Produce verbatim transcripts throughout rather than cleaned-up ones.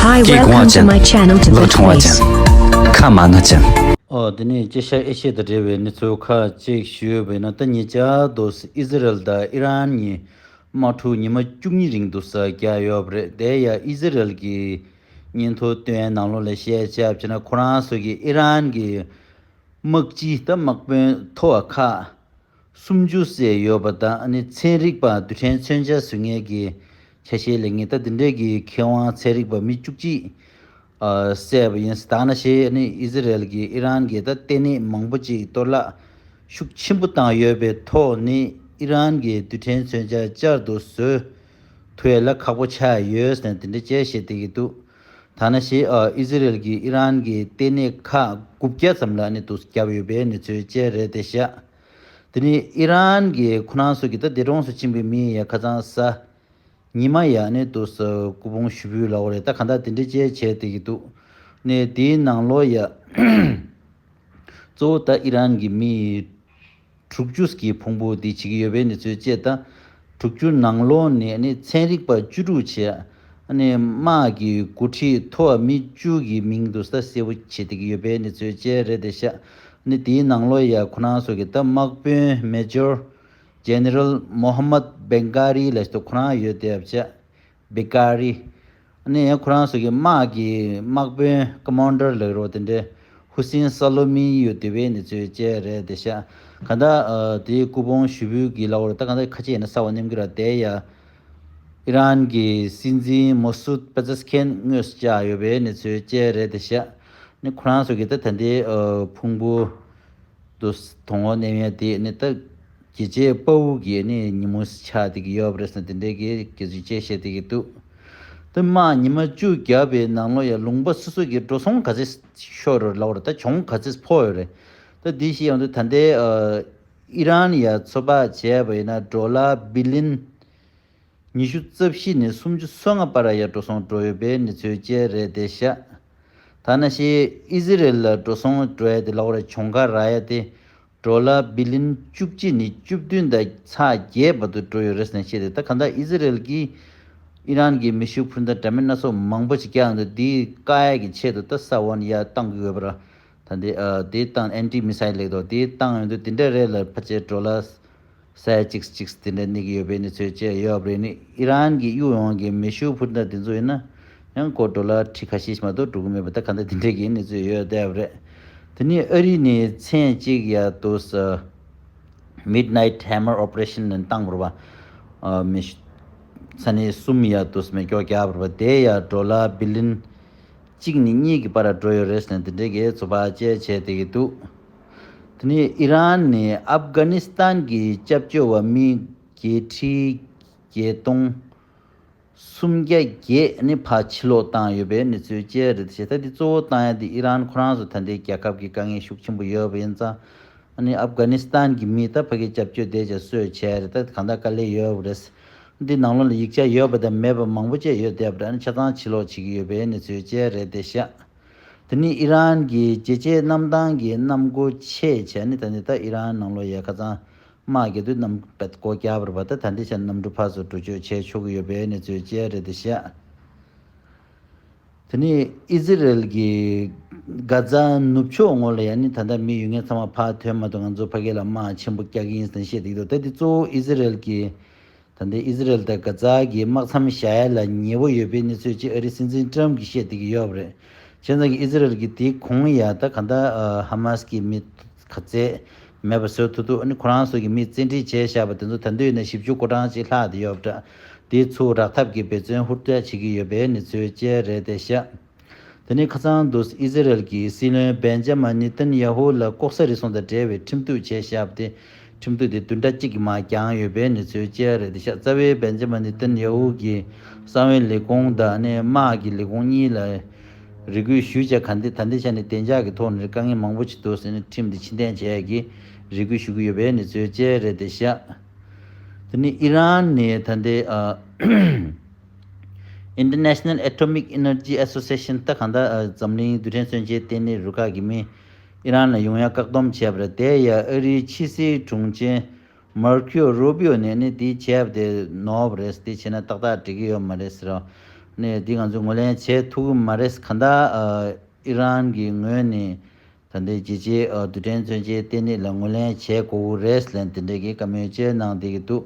Hi, welcome to my channel, Tibet Voice. ཁ་མ་ན་ཅན། ཨོ། དེ་ནས་དཀྱིལ་ཤར་ཨེ་ཤི་ཡ་དང་འབྲེལ་བའི་གནས་ཚུལ་ཁག་ཅིག་ཞུས་པ་ཡིན་ན། ད་ཉེ་ཆར་དུ་ཨི་ཟི་རེལ་དང་ཨི་རན་གཉིས་དམག་འཁྲུག་ཉི་མ་བཅུ་གཉིས་རིང་དུ་ས་རྒྱག་ཡོད་པ་རེད། དེ་ཡང་ཨི་ཟི་རེལ་གྱི་སྙན་ཐོ་བཏོན་ཡའི་ནང་ལོགས་ལ་བཤད་ཆ་བྱས་ན། ཁོ་རང་ཚོ་གིས་ཨི་རན་གྱི་དམག་སྤྱི་དང་དམག་དཔོན་མཐོ་བ་ཁག་སུམ་ཅུ་བསད་ཡོད་པ་དང་། ཨ་ནི་ཚན་རིག་པ་རྡུལ་ཕྲན་མཚོན་ཆ་བཟོ་མཁན་གྱི་ཆ་ཤས་ལེན་མཁན་ད་དེ་འདྲས་ཀྱི་མཁས་དབང་ཚན་རིག་པ་མི་བཅུ་གཅིག་ཨ་བསད་པ་ཡིན། ད་ནང་བཞིན་ཨ་ནི་ཨི་ཟི་རེལ་གྱིས་ཨི་རན་གྱི་ད་ལྟེ་གནས་མང་པོ་ཅིག་གཏོར་བརླག་ཤུགས་ཆེན་པོ་བཏང་ཡོད་པའི་ཐོག་ནས། ཨི་རན་གྱི་རྡུལ་ཕྲན་མཚོན་ཆ་བསྐྱར་དུ་བཟོ་ཐུབ་ཡ་ལ་ཁག་པོ་ཆགས་ཡོད་ཟེར་ནས་དེ་འདྲ་ཅིག་བཤད་བསྡད་ཀྱི་འདུག་ད་ནང་བཞིན་ཨ་ཨི་ཟི་རེལ་གྱིས་ཨི་རན་གྱི་ལྟེ་གནས་ཁག་དགུ་བརྒྱ་ཙམ་ལ་ཨ་ནི་དུ་བརྒྱབ་ཡོད་པའི་གནས་ཚུལ་བཅས་རེད་དེ་ཤག་དེ་ནས་ཨི་རན་གྱིས་ཁོ་རང་ཚོ་གི་ད་འདས་གྲོངས་སུ་ཕྱིན་པའི་མི་ཡ་ཁ་སང་གཟའ་ཉི་མ་ཡ་ཨ་ནི་དུ་ས་སྐུ་ཕུང་ཞུ་འབུལ་ལབ་དགོས་རེད། ད་གང་ལྟར་དེ་འདྲ་བཅས་བྱས་བསྡད་ཀྱི་འདུག་ནས་དེའི་ནང་ལོགས་ཡ་གཙོ་བོ་ད་ཨི་རན་གྱི་མི་དྲུག་ཅུ་གི་ཕུང་པོ་འདི་བྱེད་ཀྱི་ཡོད་པའི་གནས་ཚུལ་བཅས་དང་། དྲུག་ཅུ་ནང་ལོགས་ནས་ནི་ཚན་རིག་པ་བཅུ་དྲུག་བྱས། ཨ་ནི་དམག་གི་འགོ་ཁྲིད་མཐོ་བ་མི་བཅུ་གི་མིང་དུ་ས་གསལ་པོ་བྱེད་བསྡད་ཀྱི་ཡོད་པའི་གནས་ཚུལ་བཅས་རེད་དེ་ཤག་ནི་དེའི་ནང་ལོགས་ཡ་ཁོ་རང་ཚོ་གི་ད་དམག་དཔོན་མེ་ཇོར་ཇེ་ནེ་རལ་མོ་ཧམ་མད་བེང་ཀ་རི་ལབ་ཅིག་ཁོ་རང་ཡོད་དེ་བྱས། བེ་ཀ་རི། ཨ་ནི་ཡང་ཁོ་རང་ཚོ་གི་དམག་གི་དམག་དཔོན་ཀ་མན་ཌར་ལབ་རོགས་དེ་འདྲའི་ཧུ་སིན་ས་ལོ་མི་ཡོད་དེ་བའི་གནས་ཚུལ་བཅས་རེད་དེ་ཤག་གང་ལྟར་ཨ་དེའི་སྐུ་ཕུང་ཞུ་འབུལ་གྱི་ལབ་རོགས་ད་གང་ལྟར་ཁ་ཆེ་ཡིན་ན་གསར་པ་མནན་གྱི་ར། དེ་ཡ་ཨི་རན་གྱི་སྲིད་འཛིན་མོ་སུད་པེ་ཛེ་སི་ཁན་དངོས་སུ་བཅར་ཡོད་པའི་གནས་ཚུལ་བཅས་རེད་དེ་ཤག་ནི་ཁོ་རང་ཚོ་གི་ད་ད་ལྟའི་ཨ་ཕུང་པོ། དུ་དོང་ལོ་གནས་ཡ་དེ་ནི་ད་རྒྱལ་གཅེས་དཔའ་བོ་གི་ནི་ཉིན་མོ་ཆགས་བསྡད་ཀྱི་ཡོད་པ་རེད་ཟེར་ན་དེ་འདྲའི་གི་སྐད་ཆ་བཤད་བསྡད་ཀྱི་འདུག་ད་དམག་ཉི་མ་བཅུ་བརྒྱབ་པའི་ནང་ལོགས་ཡ་ལུང་པ་སོ་སོ་གི་འགྲོ་སོང་ག་ཚད་ཤོར་རེད་ལབ་རེད། ད་གྱོང་ག་ཚད་ཕོག་ཡོད་རེད། ད་འདི་ཤེས་ཡོང་དུས་ད་ལྟའི་ཨི་རན་ཡ་ཚོད་དཔག་བྱས་པ་ཡིན་ན་ཌོ་ལར་བི་ལི་ཡོན་ཉི་ཤུ་རྩ་བཞི་ནས་སུམ་ཅུ་སོ་ལྔ་བར་ཡ་འགྲོ་སོང་འགྲོ་ཡོད་པའི་གནས་ཚུལ་བཅས་རེད་དེ་ཤག་ད་ནང་བཞིན་ཨི་ཟི་རེལ་ལ་འགྲོ་སོང་འགྲོ་ཡ་དེ་ལབ་རེད། གྱོང་ཁ་རག་ཡ་དེ་ཌོ་ལར་བི་ལི་ཡོན་བཅུ་གཅིག་ནས་བཅུ་བདུན་དང་ཚེག་བརྒྱད་བར་དུ་འགྲོ་ཡོད་རེད་ཟེར་ནས་བཤད་དེ། ད་གང་ལྟར་ཨི་ཟི་རེལ་གྱིས་ཨི་རན་གྱི་མེ་ཤུགས་འཕུར་མདའ་འདྲ་མིན་སྣ་ཚོགས་མང་པོ་ཞིག་བརྒྱབ་ཡོང་དུས་དེའི་བཀག་ཡ་གི་ཆེད་དུ་ད་ས་འོག་ནས་ཡར་བཏང་གི་ཡོད་པ་རེད། ད་འདི་ཨ་དེ་བཏང་ཨན་ཊི་མི་སའིལ་ལེགས་དོ་དེ་བཏང་ཡོང་དུས་དེ་འདྲ་རེད་ལ་ཕལ་ཆེར་ཌོ་ལར་ས་ཡ་གཅིག་གཅིག་དེ་འདྲ་གནས་ཀྱི་ཡོད་པའི་གནས་ཚུལ་བཅས་ཡོད་པ་རེད། ནི་ཨི་རན་གྱི་གཡུ་ཡོང་གི་མེ་ཤུགས་འཕུར་མདའ་དེ་ཚོ་ཡིན་ན་ཡང་ཁོ་ཌོ་ལར་ཁྲི་ཁ་ཤས་ཤིག་མ་གཏོགས་འགྲོ་གི་མེད་པ་ད་ག་འདྲ་དེ་འདྲ་གི་གནས་ཚུལ་ཡོད་བསྡད་པ་རེད། དེ་ནི་ཨ་རི་ནས་མཚན་གཅིག་ཡ་དུ་ས་Midnight Hammer Operation ནས་བཏང་བ་རེད་པ། ཨ་མེ་ཤུ་ས་གནས་གསུམ་ཡ་དུ་ས་མེ་སྒྱོགས་བརྒྱབ་པ་རེད་པ། དེ་ཡ་ཌོ་ལར་བི་ལི་ཡོན་གཅིག་ནས་གཉིས་ཀྱི་བར་འགྲོ་ཡོད་རེད་ཟེར་ནས་དེ་འདྲའི་གི་ཚོད་དཔག་བཅས་བྱས་བསྡད་ཀྱི་འདུག་དེ་ནས་ཨི་རན་ནས་ཨབ་གྷ་ནི་སི་ཐན་གྱི་སྐྱབས་བཅོལ་བ་མི་བརྒྱད་ཁྲི་བརྒྱད་སྟོང་སུམ་བརྒྱ་བརྒྱད་ནི་ཕར་ཕྱིར་ལོག་བཏང་ཡོད་པའི་གནས་ཚུལ་བཅས་རེད་ཞེས། ད་འདི་གཙོ་བོ་བཏང་ཡ་འདི་ཨི་རན་ཁོ་རང་ཚོ་ད་ལྟའི་རྒྱལ་ཁབ་ཀྱི་དཀའ་ངལ་ཤུགས་ཆེན་པོ་ཡོད་པ་ཡིན་ཙང་། ཨ་ནི་ཨབ་གྷ་ནི་སི་ཐན་གྱི་མི་ད་ཕ་གི་སྐྱབས་བཅོལ་བསྡད་བྱས་གསོད་བྱས་རེད། ད་གང་ལྟར་དཀའ་ལས་ཡོད་པ་རེད། འདི་ནང་ལོགས་ལ་ཡིག་ཆ་ཡོད་པ་དང་མེད་པ་མང་པོ་བཅས་ཡོད་བསྡད་པ་རེད། ཨ་ནི་ཆ་ཚང་ཕྱིར་ལོག་བྱེད་ཀྱི་ཡོད་པའི་གནས་ཚུལ་བཅས་རེད་དེ་ཤག་དེ་ནི་ཨི་རན་གྱི་རྒྱལ་གཅེས་གནམ་ཐང་གི་གནམ་སྒོ་ཕྱེས་བྱས་ནི་ད་ནི་ད་ཨི་རན་ནང་ལོགས་ཡ་ཁ་ཚང་དམག་རྒྱག་དུས་གནམ་བེད་སྒོ་བརྒྱབ་པ་རེད་པ། ད་ད་འདི་ཆ་གནམ་གྲུ་ཕར་ཚུར་འགྲོ་སྐྱོད་བྱས་ཆོག་གི་ཡོད་པའི་གནས་ཚུལ་བཅས་རེད་དེ་ཤག་དེ་ནི་ཨི་ཟི་རེལ་གྱིས་གྷ་ཛ་ནུབ་ཕྱོགས་ངོས་ལ་ཡ་ནི་ད་ལྟ་མི་ཡོད་མཁན་ཚང་མ་ཕར་ཐོན་མ་ཐུབ། ང་ཚོ་ཕ་གི་ལ་དམག་ཆེན་པོ་རྒྱག་གི་ཡིན་ཟེར་བཤད་བསྡད་ཀྱི་འདུག་ད་འདི་གཙོ་བོ་ཨི་ཟི་རེལ་གྱིས་ད་ལྟའི་ཨི་ཟི་རེལ་དང་གྷ་ཛ་གི་དམག་མཚམས་བཞག་ཡ་ལ་ཉེ་བོ་ཡོད་པའི་གནས་ཚུལ་ཅིག་ཨ་རིའི་སྲིད་འཛིན་ཊྲམ་གྱིས་བཤད་བསྡད་ཀྱི་ཡོད་པ་རེད། བྱས་ཙང་གི་ཨི་ཟི་རེལ་གྱིས་དེའི་གོང་ཡ་ད་ག་ད་ཧ་མ་སི་གི་མི་ག་ཚད་མེད་པ་བཟོ་ཐུབ་ཐུབ། ཨ་ནི་ཁོ་རང་ཚོ་གི་མི་བཙན་ཁྲིད་བྱས་བཞག་པ་དེ་ཚོ་ད་དུང་ཡིན་ན་ཞིབ་འཇུག་སྐོར་གྲངས་ཅིག་ལྷག་བསྡད་ཡོད་པ་འདྲ། དེ་ཚུར་རག་ཐབས་ཀྱི་འབད་བརྩོན་ཧུར་ཐག་བྱེད་ཀྱི་ཡོད་པའི་གནས་ཚུལ་བཅས་རེད་དེ་ཤག་དེ་ནས་ཁ་སང་དུ་ཨི་ཟི་རེལ་གྱི་སྲིད་བློན་བེན་ཇ་མ་ནི་ཏན་ཡ་ཧུ་ལ་ལྐོག་ཟ་རུལ་སུངས་དང་འབྲེལ་བའི་ཁྲིམས་གཏུག་བྱས་བཞག་པ་དེ། ཁྲིམས་གཏུག་དེ་བདུན་ཕྲག་གཅིག་གི་མར་བརྒྱངས་ཡོད་པའི་གནས་ཚུལ་བཅས་རེད་དེ་ཤག་རྩ་བའི་བེན་ཇ་མ་ནི་ཏན་ཡ་ཧུ་གི་གསང་བའི་ལས་ཁུངས་དང་ནས་དམག་གི་ལས་ཁུངས་གཉིས་ལ་རེ་སྐུལ་ཞུས་བྱས། ག་འདི་ད་འདི་ཆ་ནས་བདེ་འཇགས་ཀྱི་ཐོག་ནས་དཀའ་ངལ་མང་པོ་ཞིག་འདུག་ཟེར་ནས་ཁྲིམས་དེ་ཕྱིར་འཐེན་བྱས་ཀྱི་རེ་སྐུལ་ཞུ་གི་ཡོད་པའི་གནས་ཚུལ་བཅས་རེད་དེ་ཤག་དེ་ནི་ཨི་རན་ནས་ད་ལྟའི་ཨ་International Atomic Energy Association ད་གང་ལྟར་ཨ་འཛམ་གླིང་རྡུལ་ཕྲན་མཚོན་ཆའི་ལྟེ་གནས་རུ་ཁག་གི་མི་ཨི་རན་ལ་ཡོང་ཡ་བཀག་སྡོམ་བྱས་པ་རེད། དེ་ཡང་ཨ་རིའི་ཕྱི་སྲིད་དྲུང་ཆེ་མར་ཁིའོ་རུ་བྷིའོ་ནས་ནི་དེ་བྱས་པ་དེ་ནོར་བ་རེད། དེ་བྱས་ན་ཏག་ཏག་འགྲིག་གི་ཡོད་མ་རེད་ཟེར་རོ། ནས་འདི་ང་ཚོས་ངོས་ལེན་བྱེད་ཐུབ་ཀྱི་མ་རེད། གང་ལྟར་ཨི་རན་གྱི་ངོས་ནས་ད་ལྟའི་རྒྱལ་སྤྱིའི་རྡུལ་ཕྲན་མཚོན་ཆའི་ལྟེ་གནས་ལ་ངོས་ལེན་བྱེད་དགོས་ཀྱི་རེད་ལབ་དེ་འདྲས་ཀྱི་བཀའ་མོལ་བཅས་གནང་བསྡད་ཀྱི་འདུག་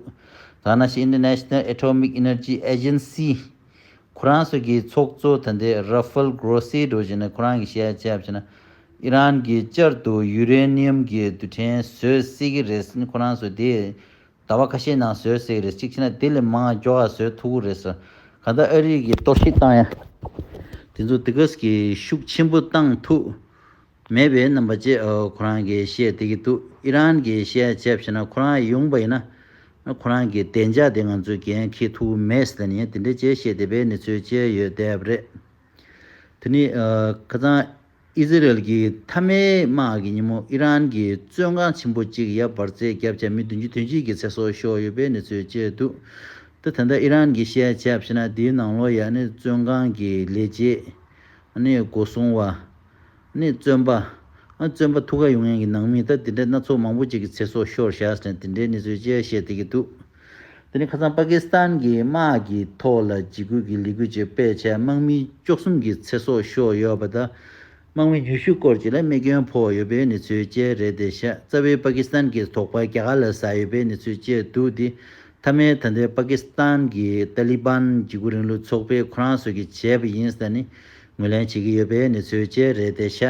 ད་ནང་བཞིན་International Atomic Energy Agency ཁོ་རང་ཚོ་གི་ཚོགས་གཙོ་ད་ལྟའི་Rafael Grossi་འདྲ་བོ་ཅིག་ནས་ཁོ་རང་གིས་བཤད་ཡ་བྱས་པ་ན། ཨི་རན་གྱིས་བསྐྱར་དུ་ཡུ་རེ་ནི་ཡམ་གྱི་རྡུལ་ཕྲན་བཟོ་སྲིད་ཀྱི་རེད། ཁོ་རང་ཚོ་དེ་ཟླ་བ་ཁ་ཤས་ནང་བཟོ་སྲིད་ཀྱི་རེད། གཅིག་བྱས་ན་དེ་ལས་མང་མགྱོགས་པ་བཟོ་ཐུབ་ཀྱི་རེད་ཟེར། གང་ལྟར་ཨ་རི་གིས་གཏོར་བཤིག་བཏང་ཡ་དེ་ཚོ་དེ་ག་གི་ཤུགས་ཆེན་པོ་བཏང་ཐུབ་མེད་པའི་རྣམ་པ་བཅས་ཁོ་རང་གིས་བཤད་བསྡད་ཀྱི་འདུག་ཨི་རན་གྱིས་བཤད་བྱས་པ་ན་ཁོ་རང་ཡོང་པ་ཡིན་ན་ཁོ་རང་གི་བདེ་འཇགས་དེ་ང་ཚོས་འགན་འཁྱེར་ཐུབ་མེད་ཟེར་ནས་དེ་འདྲ་བྱས་བཤད་བསྡད་པའི་གནས་ཚུལ་བཅས་ཡོད་བསྡད་པ་རེད། དེ་ནི་ཁ་སང་ཨི་ཟི་རལ་གྱི་མཐའ་མའི་དམག་གི་ཉིན་མོ་ཨི་རན་གྱི་བཙོན་ཁང་ཆེན་པོ་གཅིག་ཡ་འབར་རྫས་བརྒྱབ་བྱས་མི་བདུན་ཅུ་དོན་གཅིག་གི་ཚེ་སྲོག་ཤོར་ཡོད་པའི་གནས་ཚུལ་བཅས་འདུག་ད་ད་ལྟ་ཨི་རན་གྱིས་བཤད་བྱས་པ་ན་དེའི་ནང་ལོགས་ཡ་ནི་བཙོན་ཁང་གི་ལས་བྱེད་ནི་སྒོ་སྲུང་བ་ནི་བཙོན་པ་ཨ་བཙོན་པ་ཐུག་ག་ཡོང་མཁན་གྱི་ནང་མི་ད་དེ་འདྲའི་སྣ་ཚོགས་མང་པོ་ཅིག་གི་ཚེ་སྲོག་ཤོར་བཞག་ཟེར་ནས་དེ་འདྲའི་གནས་ཚུལ་བཅས་བཤད་བསྡད་ཀྱི་འདུག་དེ་ནི་ཁ་སང་པ་ཀི་སི་ཐན་གྱི་དམག་གི་ཐོག་ལ་འཇིགས་སྐུལ་གྱི་ལས་འགུལ་ཅིག་སྤེལ་བྱས་དམག་མི་བཅུ་གསུམ་གྱི་ཚེ་སྲོག་ཤོར་ཡོད་པ་དང་། དམག་མི་ཉི་ཤུ་སྐོར་ཅིག་ལ་རྨས་སྐྱོན་ཕོག་ཡོད་པའི་གནས་ཚུལ་བཅས་རེད་དེ་ཤག་རྩ་བའི་པ་ཀི་སི་ཐན་གྱི་དོགས་པ་རྒྱ་གར་ལ་ཟ་ཡོད་པའི་གནས་ཚུལ་བཅས་འདུག་དེ་མཐའ་མའི་ད་ལྟའི་པ་ཀི་སི་ཐན་གྱི་ཏཱ་ལི་བན་འཇིགས་སྐུལ་རིང་ལུགས་ཚོགས་པས་ཁོ་རང་ཚོ་གིས་བྱས་པ་ཡིན་ཟེར་ནས་ངོས་ལེན་བྱེད་ཀྱི་ཡོད་པའི་གནས་ཚུལ་བཅས་རེད་དེ་ཤག་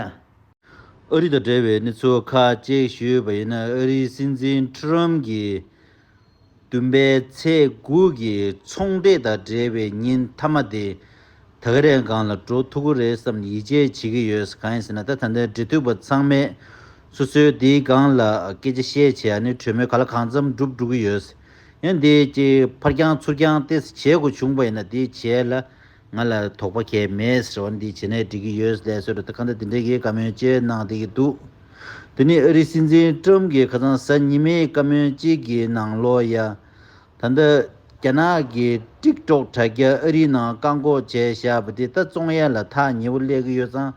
ཨ་རི་དང་འབྲེལ་བའི་གནས་ཚུལ་ཁག་ཅིག་ཞུས་པ་ཡིན་ན། ཨ་རིའི་སྲིད་འཛིན་ཊམ་གྱིས་བདུན་པའི་ཚེས་དགུ་གི་ཚོང་འབྲེལ་དང་འབྲེལ་བའི་ཉིན་མཐའ་མ་དེ་ད་ག་རེ་སྒང་ལ་འགྲོ་ཐུབ་ཀྱི་རེད་བསམ་ནས་ཡིད་ཆེས་བྱེད་ཀྱི་ཡོད། གང་ཡིན་ཟེར་ན་ད་ད་ལྟའི་འབྲེལ་མཐུད་པ་ཚང་མས་སོ་སོའི་དེའི་སྒང་ལ་སྐད་ཆ་བཤད་བྱས་ནས་གྲོས་མོལ་གང་ལ་གང་འཚམ་འགྲུབ་འགྲོ་གི་ཡོད། ཡང་དེ་ཅིག་ཕར་འགྱངས་ཚུར་འགྱངས་ཏོག་ཙམ་བྱེད་དགོས་བྱུང་པ་ཡིན་ན་དེའི་རྗེས་ལ་ང་ལ་དོགས་པ་གང་ཡང་མེད་ཟེར་བ་འདི་བྱས་ནས་འགྲིག་གི་ཡོད་ལབ་སོགས་ད་གང་ལྟར་དེ་འདྲའི་གི་བཀའ་མོལ་བཅས་གནང་བསྡད་ཀྱི་འདུག་དེ་ནས་ཨ་རིའི་སྲིད་འཛིན་ཊམ་གྱིས་ཁ་སང་གཟའ་ཉི་མའི་བཀའ་མོལ་གཅིག་གི་ནང་ལོགས་ཡ། ད་ལྟ་རྒྱ་ནག་གི་ཊིག་ཊོག་དྲ་རྒྱ་ཨ་རིའི་ནང་བཀག་འགོག་བྱས་བཞག་པ་དེ་ད་བཙོང་ཡ་ལ་ཐག་ཉེ་བོ་སླེབས་ཀྱི་ཡོད་ཙང་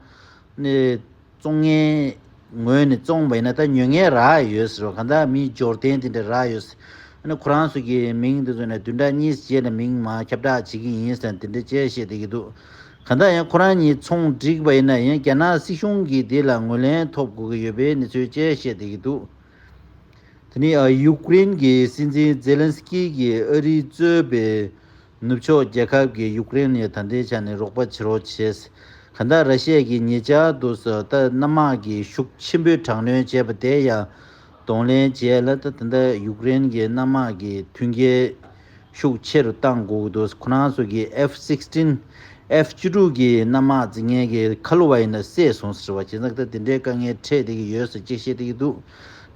ནས། བཙོང་མཁན་ངོས་ནས་བཙོང་པ་ཡིན་ན་ད་ཉོ་མཁན་རག་ཡོད་ཟེར་བ། གང་ལྟར་མི་འབྱོར་ལྡན་དེ་འདྲ་རག་ཡོད་ཟེར། ཨ་ནི་ཁོ་རང་ཚོ་གི་མིང་དེ་ཚོ་ནས་བདུན་ཕྲག་གཉིས་རྗེས་ལ་མིང་མར་ཁྱབ་བསྒྲགས་བྱེད་ཀྱི་ཡིན་ཟེར་དེ་འདྲ་བཅས་བཤད་བསྡད་ཀྱི་འདུག་གང་ལྟར་ཡང་ཁོ་རང་གཉིས་ཚོང་བསྒྲིགས་པ་ཡིན་ན་ཡང་རྒྱ་ནག་སྲིད་གཞུང་གིས་དེ་ལ་ངོས་ལེན་ཐོབ་དགོས་ཀྱི་ཡོད་པའི་གནས་ཚུལ་བཅས་བཤད་བསྡད་ཀྱི་འདུག་དེ་ནས་ཡུཀ་རེན་གྱི་སྲིད་འཛིན་ཛེ་ལན་སི་ཀི་གིས་ཨ་རིས་གཙོས་པའི་ནུབ་ཕྱོགས་རྒྱལ་ཁབ་ཀྱིས་ཡུཀ་རེན་ལ་ད་ལྟའི་ཆ་ནས་རོགས་པ་བྱེད་རོགས་བྱས། གང་ལྟར་ར་ཤི་ཡ་གིས་ཉེ་ཆར་དུ་སོ་ད་གནམ་དམག་གི་ཤུགས་ཆེན་པོས་དྲག་གནོན་བྱས་པ་དེ་ཡང་གདོང་ལེན་བྱས་ལ། ད་ད་ལྟ་ཡུཀ་རེན་གྱི་གནམ་དམག་གི་མཐུན་རྐྱེན་ཤུགས་ཆེ་རུ་བཏང་དགོས་ཀྱི་འདུག་ཁོ་རང་ཚོ་གིས་ཨེཕ་སིག་སི་ཊིན། ཨེཕ་བཅུ་དྲུག་གི་གནམ་དམག་འཛིན་མཁན་གྱི་ཁ་ལོ་བ་ཡིན་ན་བསད་སོང་ཟེར་བ་བྱས་ཙང་ད་དེ་འདྲའི་དཀའ་ངལ་འཕྲད་བསྡད་ཀྱི་ཡོད་ཟེར་ཅིག་བཤད་བསྡད་ཀྱི་འདུག་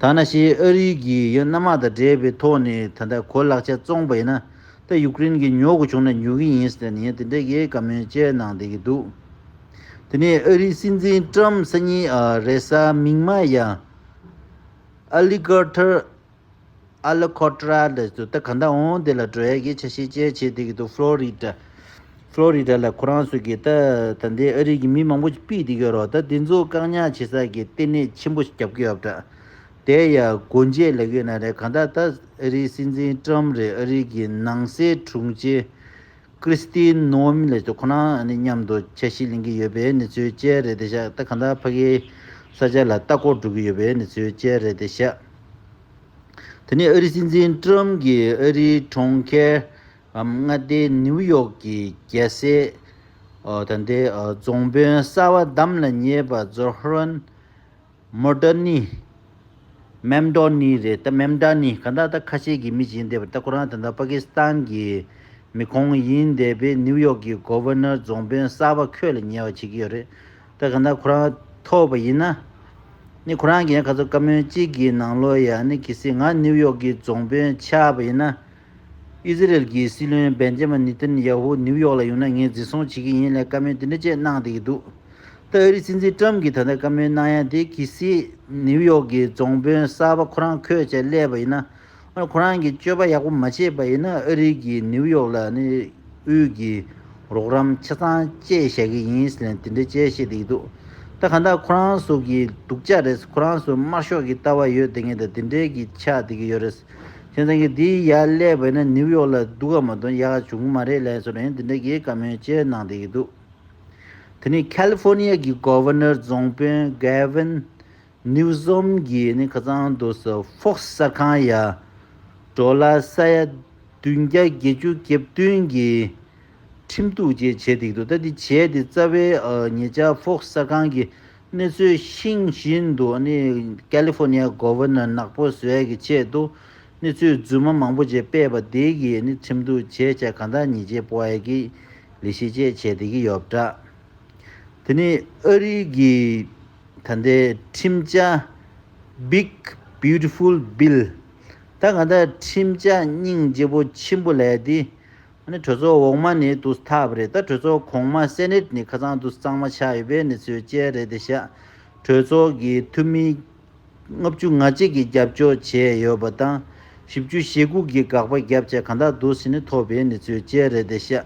ད་ནང་བཞིན་ཨ་རི་གིས་ཡང་གནམ་དམག་དང་འབྲེལ་བའི་ཐོག་ནས་ད་ལྟ་གོ་ལག་ཆ་བཙོངས་པ་ཡིན་ན་ད་ཡུཀ་རེན་གྱིས་ཉོ་དགོས་བྱུང་ན་ཉོ་གི་ཡིན་ཟེར་ནས་ཡང་དེ་འདྲའི་གི་བཀའ་མོལ་བཅས་གནང་བསྡད་ཀྱི་འདུག་དེ་ནས་ཨ་རིའི་སྲིད་འཛིན་ཀྲམ་སང་ཉིན་ཨ་རེས་གཟའ་མིག་དམར་ཡང་ཨ་ལི་ཀ་ཐར། ཨ་ལ་ཁོ་ཏྲ་ལ་སུ་ད་ག་འདྲ་འོང་དེ་ལ་འགྲོ་ཡ་གི་འཆར་གཞི་བཅས་བྱེད་བསྡད་ཀྱི་འདུག་ཕློ་རི་ཌ། ཕློ་རི་ཌ་ལ་ཁོ་རང་ཚོ་གི་ད་ད་ལྟའི་ཨ་རི་གི་མི་མང་པོ་ཞིག་ཕུད་བསྡད་ཀྱི་ཡོད་རེད། ད་དེ་ཚོ་བཀག་ཉར་བྱེད་ས་གི་ལྟེ་གནས་ཆེན་པོ་ཞིག་རྒྱབ་ཀྱི་ཡོད་པ་འདྲ། དེ་ཡ་སྒོ་འབྱེད་ལབ་ཀྱི་ཡོད་ན་རེད། གང་ལྟར་ད་ཨ་རིའི་སྲིད་འཛིན་ཀྲམ་རེད། ཨ་རི་གི་ནང་སྲིད་དྲུང་ཆེ་ཀྲིས་ཏི་ནོ་མི་ལ་སུ་ཁོ་རང་ཨ་ནི་མཉམ་དུ་འཆར་གཞི་ལེན་གྱི་ཡོད་པའི་གནས་ཚུལ་བཅས་རེད་དེ་ཤག་ད་གང་ལྟར་ཕ་གིའི་ས་ཆ་ལ་ལྟ་སྐོར་འགྲོ་གི་ཡོད་པའི་གནས་ཚུལ་བཅས་རེད་དེ་ཤག་དེ་ནས་ཨ་རིའི་སྲིད་འཛིན་ཀྲམ་གྱིས་ཨ་རིའི་གྲོང་ཁྱེར་མངའ་སྡེ་ནིའུ་ཡོག་གི་རྒྱལ་སའི་ད་ལྟའི་རྫོང་དཔོན་གསར་པ་འདེམས་ལ་ཉེ་བ་ཛོ་ཧ་རན་མོ་ཌ་ནི། མེམ་ཌོ་ནི་རེད། ད་མེམ་ཌ་ནི་གང་ལྟར་ད་ཁ་ཤས་ཀྱི་མི་ཅིག་ཡིན་བསྡད་པ། ད་ཁོ་རང་ད་ལྟ་པ་ཀི་སི་ཐན་གྱི་མི་ཁོངས་ཡིན་བསྡད་པའི་ནིའུ་ཡོག་གི་གོ་ཝར་ནར་རྫོང་དཔོན་གསར་པ་ཁོད་ལ་ཉེ་བ་བྱེད་ཀྱི་ཡོད་རེད། ད་གང་ལྟར་ཁོ་རང་ཐོབ་པ་ཡིན་ན། ནི་ཁོ་རང་གིས་ཡང་ཁ་སང་བཀའ་མོལ་གཅིག་གི་ནང་ལོགས་ཡ་ནི་གལ་སྲིད་ང་ནིའུ་ཡོག་གི་རྫོང་དཔོན་ཆགས་པ་ཡིན་ན། ཨི་ཟི་རེལ་གྱི་སྲིད་བློན་བེན་ཇ་མིན་ནེ་ཐན་ཡ་ཧུ་ནིའུ་ཡོག་ལ་ཡོང་ན་ངས་འཛིན་བཟུང་བྱེད་ཀྱི་ཡིན་ལབ་བཀའ་མོལ་དེ་འདྲ་བཅས་གནང་བསྡད་ཀྱི་འདུག་ད་ཨ་རིའི་སྲིད་འཛིན་ཀྲམ་གྱིས་ད་ལྟ་བཀའ་མོལ་གནང་ཡ་དེ་གལ་སྲིད་ནིའུ་ཡོག་གི་རྫོང་དཔོན་གསར་པ་ཁོ་རང་ཁོད་བྱས་སླེབས་པ་ཡིན་ན། ཨ་ཁོ་རང་གིས་སྤྱོད་པ་ཡག་པོ་མ་བྱས་པ་ཡིན་ན་ཨ་རི་གིས་ནིའུ་ཡོག་ལ་ནི་དབུས་ཀྱི་རོགས་རམ་ཆ་ཚང་བཅད་བཞག་གི་ཡིན་ཟེར་ནས་དེ་འདྲ་བཅས་བཤད་བསྡད་ཀྱི་འདུག་ད་གང་ལྟར་ཁོ་རང་ཚོ་གི་སྡུག་ཅག་རེད། ཁོ་རང་ཚོ་དམར་ཤོག་གི་ལྟ་བ་ཡོད་བསྡད་མཁན་དང་དེ་འདྲའི་གི་ཆགས་བསྡད་ཀྱི་ཡོད་རེད། བྱས་ཙང་གི་འདི་ཡར་སླེབས་པ་ན་ནིའུ་ཡོག་ལ་འདུག་ག་མ་གཏོགས་ཡག་བྱུང་མ་རེད་ལབ་སོང་ནས་འདི་འདྲ་གི་བཀའ་མོལ་བཅས་གནང་བསྡད་ཀྱི་འདུག་དེ་ནས་ཁ་ལི་ཧྥོ་ནི་ཡ་གི་གོ་ཝར་ནར་རྫོང་དཔོན་གེ་ཝིན་ནིའུ་སོམ་གྱིས་ནི་ཁ་སང་དུ་ས་ཧྥོག་སི་གསར་ཁང་ཡ་ཌོ་ལར་ས་ཡ་བདུན་བརྒྱ་བརྒྱད་ཅུ་གྱ་བདུན་གྱི་ཁྲིམས་གཏུག་ཅེས་བྱས་བསྡད་འདུག་ད་འདི་བྱས་ཏེ་རྩ་བའི་ཨ་ཉེ་ཆར་ཧྥོག་སི་གསར་ཁང་གི་གནས་ཚུལ་ཤེས་བཞིན་དུ་ཨ་ནི་ཀ་ལི་ཧྥོ་ནི་ཡ་གོ་ཝར་ནར་ནག་པོ་བཟོ་ཡ་གི་ཆེད་དུ་གནས་ཚུལ་རྫུན་མ་མང་པོ་ཅིག་སྤེལ་བ་དེ་གིས་ཨ་ནི་ཁྲིམས་གཏུག་བྱས་བྱས་གང་ལྟར་ཉེས་ཆད་ཕོག་ཡ་གི་ལས་གཞི་བཅས་བྱས་བསྡད་ཀྱི་ཡོད་པ་འདྲ། དེ་ནས་ཨ་རི་གི་ད་ལྟའི་ཁྲིམས་འཆར་Big Beautiful Bill ད་གང་ལྟར་ཁྲིམས་འཆར་སྙིང་རྗེ་པོ་ཆེན་པོ་ལབ་ཡ་དེ། ཨ་ནི་གྲོས་ཚོགས་འོག་མ་ནས་འདུག་ཐག་པ་རེད། ད་གྲོས་ཚོགས་གོང་མ་སེ་ནེ་ཊི་ནས་ཁ་སང་འདུག་གཙང་མ་ཆགས་ཡོད་པའི་གནས་ཚུལ་བཅས་རེད་དེ་ཤག་གྲོས་ཚོགས་ཀྱི་འཐུས་མི་ལྔ་བཅུ་ང་གཅིག་གིས་རྒྱབ་སྐྱོར་བྱས་ཡོད་པ་དང་། བཞི་བཅུ་ཞེ་དགུ་གིས་དགག་པ་བརྒྱབ་བྱས་གང་དག་འདུག་ཟེར་ནས་ཐོབ་པའི་གནས་ཚུལ་བཅས་རེད་དེ་ཤག་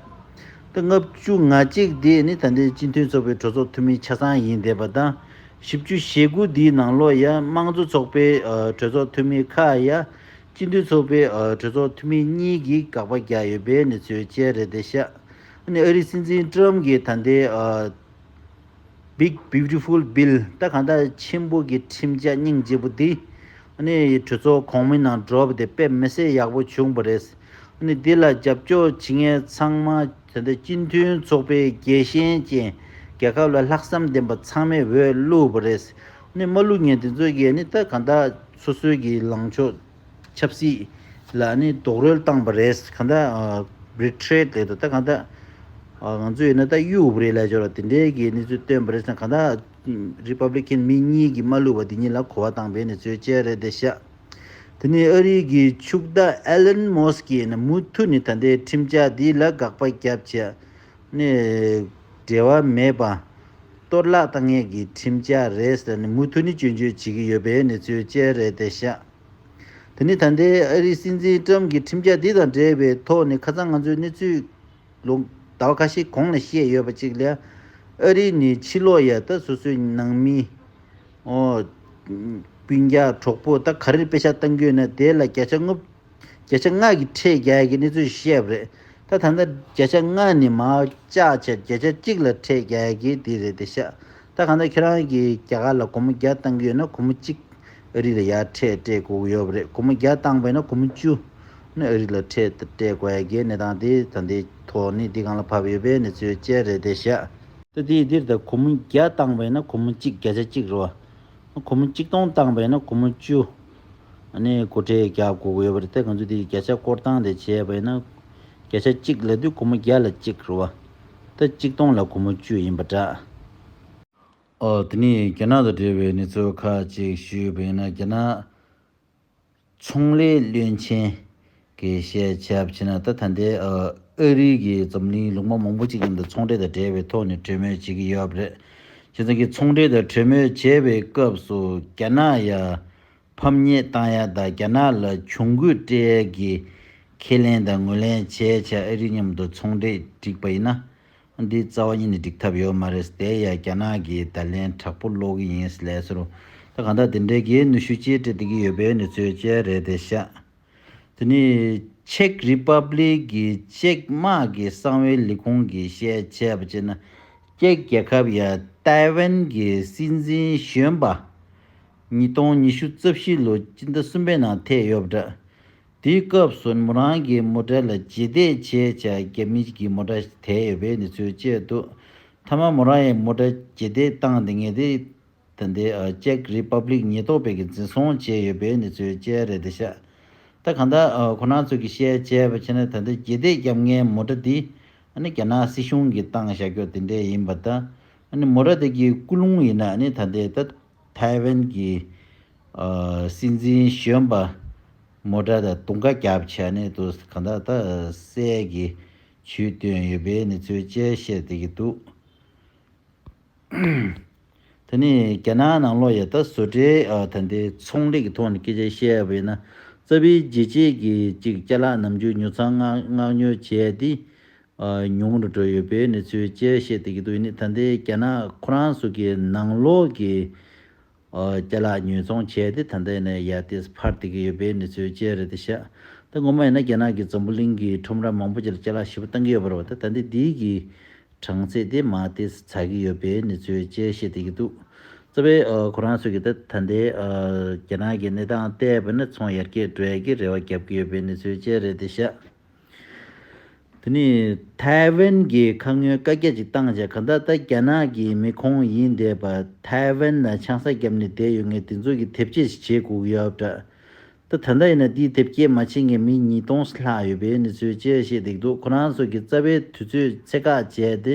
ད་ལྔ་བཅུ་ང་གཅིག་དེ་ནི་ད་ལྟའི་སྤྱི་མཐུན་ཚོགས་པའི་གྲོས་ཚོགས་འཐུས་མི་ཆ་ཚང་ཡིན་བསྡད་པ་དང་། བཞི་བཅུ་ཞེ་དགུ་དེའི་ནང་ལོགས་ཡ་དམངས་གཙོ་ཚོགས་པའི་ཨ་གྲོས་ཚོགས་འཐུས་མི་ཁག་ཡ། སྤྱི་མཐུན་ཚོགས་པའི་ཨ་གྲོས་ཚོགས་འཐུས་མི་གཉིས་ཀྱིས་དགག་པ་བརྒྱབ་ཡོད་པའི་གནས་ཚུལ་བཅས་རེད་དེ་ཤག་ཨ་ནི་ཨ་རིའི་སྲིད་འཛིན་ཀྲམ་གྱིས་ད་ལྟའི་ཨ་Big Beautiful Bill ད་གང་ལྟར་ཆེན་པོ་གི་ཁྲིམས་འཆར་སྙིང་རྗེ་པོ་འདི་ཨ་ནི་གྲོས་ཚོགས་གོང་མའི་ནང་འགྲོ་བ་དེ་དཔེ་མི་སྲིད་ཡག་པོ་བྱུང་བ་རེད། ཨ་ནི་འདི་ལ་རྒྱབ་སྐྱོར་བྱེད་མཁན་ཚང་མ་ད་ལྟ་སྤྱི་མཐུན་ཚོགས་པའི་རྒྱལ་ཞེན་ཅན་རྒྱལ་ཁབ་ལ་ལྷག་བསམ་ལྡན་པ་ཚང་མས་འོས་བླུགས་པ་རེད། ཨ་ནི་མ་བླུགས་མཁན་དེ་ཚོ་གིས་ཨ་ནི་ད་གང་ལྟར་སོ་སོའི་གི་ལངས་ཕྱོགས་ཆབ་སྲིད་ལ་ནི་རྡོག་རོལ་བཏང་བ་རེད། གང་ལྟར་རི་ཊི་རེཊ་ལབ་དུས་ད་གང་ལྟར་ང་ཚོས་ཡིན་ན་ད་གཡུག་པ་རེད་ལབ་ཆོག་ལ་དེ་འདྲའི་གི་གནས་ཚུལ་བཏོན་པ་རེད་ཟེར་ན། གང་ལྟར་རི་པབ་ལི་ཀན་མི་གཉིས་ཀྱིས་མ་བླུགས་པ་དེ་གཉིས་ལ་གོ་བ་བཏང་པའི་གནས་ཚུལ་བཅས་རེད་དེ་ཤག་དེ་ནས་ཨ་རི་གི་ཕྱུག་བདག་ཨེ་ལན་མོ་སི་ཀིས་ནི་མུ་མཐུད་ནས་ད་ལྟའི་ཁྲིམས་འཆར་འདི་ལ་དགག་པ་བརྒྱབ་བྱས་ནས་འབྲེལ་བ་མེད་པ་གཏོར་བརླག་བཏང་མཁན་གྱི་ཁྲིམས་འཆར་རེད་ཟེར་ནས་མུ་མཐུད་ནས་སྐྱོན་བརྗོད་བྱེད་ཀྱི་ཡོད་པའི་གནས་ཚུལ་བཅས་རེད་དེ་ཤག་དེ་ནི་ད་ལྟའི་ཨ་རིའི་སྲིད་འཛིན་ཀྲམ་གྱི་ཁྲིམས་འཆར་འདི་དང་འབྲེལ་བའི་ཐོག་ནས་ཁ་སང་ང་ཚོའི་གནས་ཚུལ་ལོ་ཟླ་བ་ཁ་ཤས་གོང་ལ་བཤད་ཡོད་པ་གཅིག་ལ། ཨ་རི་ནི་ཕྱི་ལོགས་ཡ་ད་སོ་སོའི་ནང་མི་ཨོ་སྤུན་ཀྱག་གྲོགས་པོ་ད་ག་རེ་དཔེ་ཆ་བཏང་གི་ཡོད་ན་དེ་ལ་བརྒྱ་ཆ་ལྔ་བརྒྱ་ཆ་ལྔ་གི་ཁྲལ་རྒྱག་ཡ་གི་གནས་ཚུལ་བཤད་པ་རེད། ད་ད་ལྟ་བརྒྱ་ཆ་ལྔ་ནི་མར་བཅག་བྱས་བརྒྱ་ཆ་གཅིག་ལ་ཁྲལ་རྒྱག་ཡ་གི་དེ་རེད་དེ་ཤག་ད་གང་ལྟར་ཁྱེད་རང་གིས་རྒྱ་གར་ལ་སྒོར་མོ་བརྒྱ་བཏང་གི་ཡོད་ན་སྒོར་མོ་གཅིག་ཨ་རི་ལ་ཡར་ཁྲལ་སྤྲད་དགོས་ཀྱི་ཡོད་པ་རེད། སྒོར་མོ་བརྒྱ་བཏང་པ་ཡིན་ན་སྒོར་མོ་བཅུ་ནི་ཨ་རི་ལ་ཁྲལ་སྤྲད་དགོས་ཡ་གི་གནས་སྟངས་དེ་ད་ལྟའི་ཐོག་ནས་འདི་སྒང་ལ་བབས་ཡོད་པའི་གནས་ཚུལ་བཅས་རེད་དེ་ཤག་ད་དེ་འདིར་ད་སྒོར་མོ་བརྒྱ་བཏང་པ་ཡིན་ན་སྒོར་མོ་གཅིག་བརྒྱ་ཆ་གཅིག་རེད་བ། སྒོར་མོ་གཅིག་སྟོང་བཏང་པ་ཡིན་ན་སྒོར་མོ་བཅུ་ཨ་ནི་སྒོ་ཁྲལ་རྒྱག་དགོས་ཀྱི་ཡོད་པ་རེད། ད་ང་ཚོས་དེ་བརྒྱ་ཆ་སྐོར་བཏང་དེ་བྱས་པ་ཡིན་ན་བརྒྱ་ཆ་གཅིག་ལབ་དུས་སྒོར་མོ་བརྒྱ་ལ་གཅིག་རེད་བ། ད་གཅིག་སྟོང་ལ་སྒོར་མོ་བཅུ་ཡིན་པ་འདྲ། ཨོ་དེ་ནས་རྒྱ་ནག་དང་འབྲེལ་བའི་གནས་ཚུལ་ཁག་ཅིག་ཞུས་པ་ཡིན་ན། རྒྱ་ནག་ཚོང་ལས་བློན་ཆེན་གྱིས་བཤད་བྱས་པ་བྱས་ན་ད་ད་ལྟའི་ཨ་ཨ་རི་གི་འཛམ་གླིང་ལུང་པ་མང་པོ་ཅིག་མཉམ་དུ་ཚོང་འབྲེལ་དང་འབྲེལ་བའི་ཐོག་ནས་གྲོས་མོལ་བྱེད་ཀྱི་ཡོད་པ་རེད། བྱས་ཙང་གི་ཚོང་འབྲེལ་དང་གྲོས་མོལ་བྱེད་པའི་སྐབས་སུ་རྒྱ་ནག་ཡ་ཕམ་ཉེས་བཏང་ཡ་དང་རྒྱ་ནག་ལ་གྱོང་གུད་སྤྲད་ཡ་གི་ཁས་ལེན་དང་ངོས་ལེན་བྱས་བྱས་ཨ་རི་མཉམ་དུ་ཚོང་འབྲེལ་བསྒྲིགས་པ་ཡིན་ན། འདི་རྩ་བ་ཉིད་ནས་འགྲིག་ཐབས་ཡོད་མ་རེད། དེ་ཡང་རྒྱ་ནག་གིས་བརྡ་ལན་དྲག་པོ་སློག་གི་ཡིན་ལབ་ཟེར། ད་གང་ལྟར་དེ་འདྲའི་གི་གནོན་ཤུགས་ཅིག་སྤྲད་བསྡད་ཀྱི་ཡོད་པའི་གནས་ཚུལ་བཅས་རེད་དེ་ཤག་དེ་ནས་ཅེག་རི་པབ་ལིག་གི་ཅེག་དམག་གི་གསང་བའི་ལས་ཁུངས་ཀྱིས་བཤད་བྱས་པ་བྱས་ན། ཅེག་རྒྱལ་ཁབ་ཡ་ཏའེ་ཝན་གྱི་སྲིད་འཛིན་གཞོན་པ་ཉིས་སྟོང་ཉི་ཤུ་རྩ་བཞི་ལོ་སྤྱི་ཟླ་གསུམ་པའི་ནང་ཐད་ཡོད་པ་འདྲ། དེའི་སྐབས་སུ་མོ་རང་གི་མོ་ཊ་ལ་རྗེས་འདེད་བྱས་བྱས་རྒྱ་མི་གི་མོ་ཊ་དེད་ཡོད་པའི་གནས་ཚུལ་བཅས་འདུག་མཐའ་མ་མོ་རང་ཡི་མོ་ཊ་རྗེས་འདེད་བཏང་དེ་ངས་དེ་ད་ལྟའི་ཅེག་རི་པབ་ལིག་ཉེན་རྟོག་པས་ཀྱི་འཛིན་བཟུང་བྱས་ཡོད་པའི་གནས་ཚུལ་བཅས་རེད་དེ་ཤག་ད་གང་ལྟར་ཁོ་རང་ཚོ་གིས་བཤད་བྱས་པ་བྱས་ན་ད་ལྟ་རྗེས་འདེད་རྒྱབ་མཁན་མོ་ཊ་འདི་ཨ་ནི་རྒྱ་ནག་སྲིད་གཞུང་གིས་བཏང་བཞག་རྒྱུ་དེ་འདྲས་ཡིན་པ་དང་། ཨ་ནི་མོ་ཊ་དེ་གི་ཀུན་སློང་ཡིན་ན་ཨ་ནི་ད་ལྟའི་ད་ཐའེ་ཝན་གྱི་ཨ་སྲིད་འཛིན་གཞོན་པ་མོ་ཊ་དང་རྡུང་ཁ་རྒྱབ་བྱས་ནས་དུ་གང་ལྟར་ད་བསད་ཀྱི་ཇུས་བཏོན་ཡོད་པའི་གནས་ཚུལ་བཅས་བཤད་བསྡད་ཀྱི་འདུག་དེ་ནས་རྒྱ་ནག་ནང་ལོགས་ཡ་ད་བཟོ་གྲྭའི་ཨ་ད་ལྟའི་ཚོང་ལས་ཀྱི་ཐོག་ནས་སྐད་ཆ་བཤད་པ་ཡིན་ན། རྩ་བའི་འཇལ་བྱེད་ཀྱི་ཅིག་ཅ་ལག་ནམ་རྒྱུན་ཉོ་ཚོང་མངགས་མངགས་ཉོ་བྱས་ཏེ་ཨ་ཉུང་རུ་འགྲོ་ཡོད་པའི་གནས་ཚུལ་བཅས་བཤད་བསྡད་ཀྱི་འདུག་ཡིན་ནའི་ད་ལྟའི་རྒྱ་ནག་ཁོ་རང་ཚོ་གི་ནང་ལོགས་ཀྱི་ ཨ་ཅ་ལག་ཉོ་ཚོང་བྱས་ཏེ་ད་ལྟ་ཡིན་ན་ཡར་ཏོག་ཙམ་འཕར་བསྡད་ཀྱི་ཡོད་པའི་གནས་ཚུལ་བཅས་རེད་དེ་ཤག་ད་ངོ་མ་ཡིན་ན་རྒྱ་ནག་གི་འཛམ་བུ་གླིང་གི་ཁྲོམ་ར་མང་པོ་ཅིག་ལ་ཅ་ལག་ཞེ་པོ་བཏང་གི་ཡོད་པ་རེད་བ། ད་ད་ལྟ་འདི་གི་གྲངས་ཚད་དེ་མར་ཏོག་ཙམ་ཚ་གི་ཡོད་པའི་གནས་ཚུལ་བཅས་བཤད་བསྡད་ཀྱི་འདུག་རྩ་བའི་ཨ་ཁོ་རང་ཚོ་གིས་ད་ད་ལྟའི་ཨ་རྒྱ་ནག་གི་གནས་སྟངས་བལྟས་པ་ན་ཚོང་ཡར་རྒྱས་འགྲོ་ཡ་གི་རེ་བ་རྒྱབ་ཀྱི་ཡོད་པའི་གནས་ཚུལ་བཅས་རེད་དེ་ཤག་དེ་ནས་ཐའེ་ཝན་གྱིས་ཁ་སྔོན་བཀའ་རྒྱ་ཅིག་བཏང་བྱས། གང་ལྟར་ད་རྒྱ་ནག་གི་མི་ཁོངས་ཡིན་བསྡད་པ་ཐའེ་ཝན་ལ་ཆང་ས་བརྒྱབ་ནས་བསྡད་ཡོད་མཁན་དེ་ཚོ་གིས་དེབ་སྐྱེལ་ཞིག་བྱེད་དགོས་ཀྱི་ཡོད་པ་འདྲ། ད་ད་ལྟ་ཡིན་ན་དེའི་དེབ་སྐྱེལ་མ་བྱེད་མཁན་མི་ཉིས་སྟོང་ལྷག་ཡོད་པའི་གནས་ཚུལ་བཅས་བཤད་བསྡད་འདུག་ཁོ་རང་ཚོ་གིས་རྩ་བའི་དུས་ཚོད་ཚད་བཀག་བྱས་ཏེ་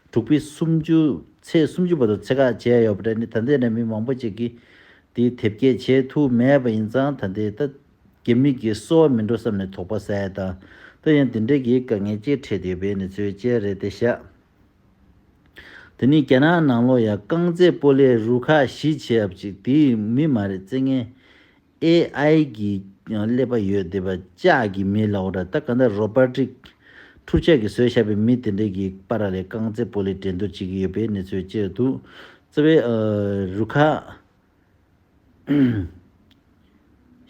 འབྲུག་པའི་སུམ་ཅུ་ཚེས་སུམ་ཅུ་བར་དུ་ཚད་བཀག་བྱས་ཡོད་པ་འདྲ། ནི་ད་ལྟའི་ནས་མི་མང་པོ་ཅིག་གིས་དེའི་དེབ་སྐྱེལ་བྱེད་ཐུབ་མེད་པ་ཡིན་ཙང་། ད་ལྟའི་ད་རྒྱ་མི་གི་སོ་བ་མི་འགྲོ་བསམ་ནས་དོགས་པ་ཟ་ཡ་དང་། ད་ཡང་དེ་འདྲའི་གི་དཀའ་ངལ་ཅིག་འཕྲད་ཡོད་པའི་གནས་ཚུལ་བཅས་རེད་དེ་ཤག་དེ་ནས་རྒྱ་ནག་ནང་ལོགས་ཡ་རྐང་རྩེད་སྤོ་ལོའི་རུ་ཁག་བཞི་བྱས་པ་ཅིག་དེའི་མི་མ་རེད། རྩེད་མཁན་ཨེ་ཨའི་གི་ཀླད་པ་ཡོད་བསྡད་པ་ལྕགས་ཀྱི་མི་ལབ་དགོས་རེད། ད་ག་འདྲ་རོ་བྷོ་ཊིག་འཕྲུལ་ཆས་ཀྱིས་བཟོས་བཞག་པའི་མི་དེ་འདྲའི་གི་བར་ལ་རྐང་རྩེད་སྤོ་ལོའི་འགྲན་བསྡུར་བྱེད་ཀྱི་ཡོད་པའི་གནས་ཚུལ་བཅས་འདུག་རྩ་བའི་ཨ་རུ་ཁག་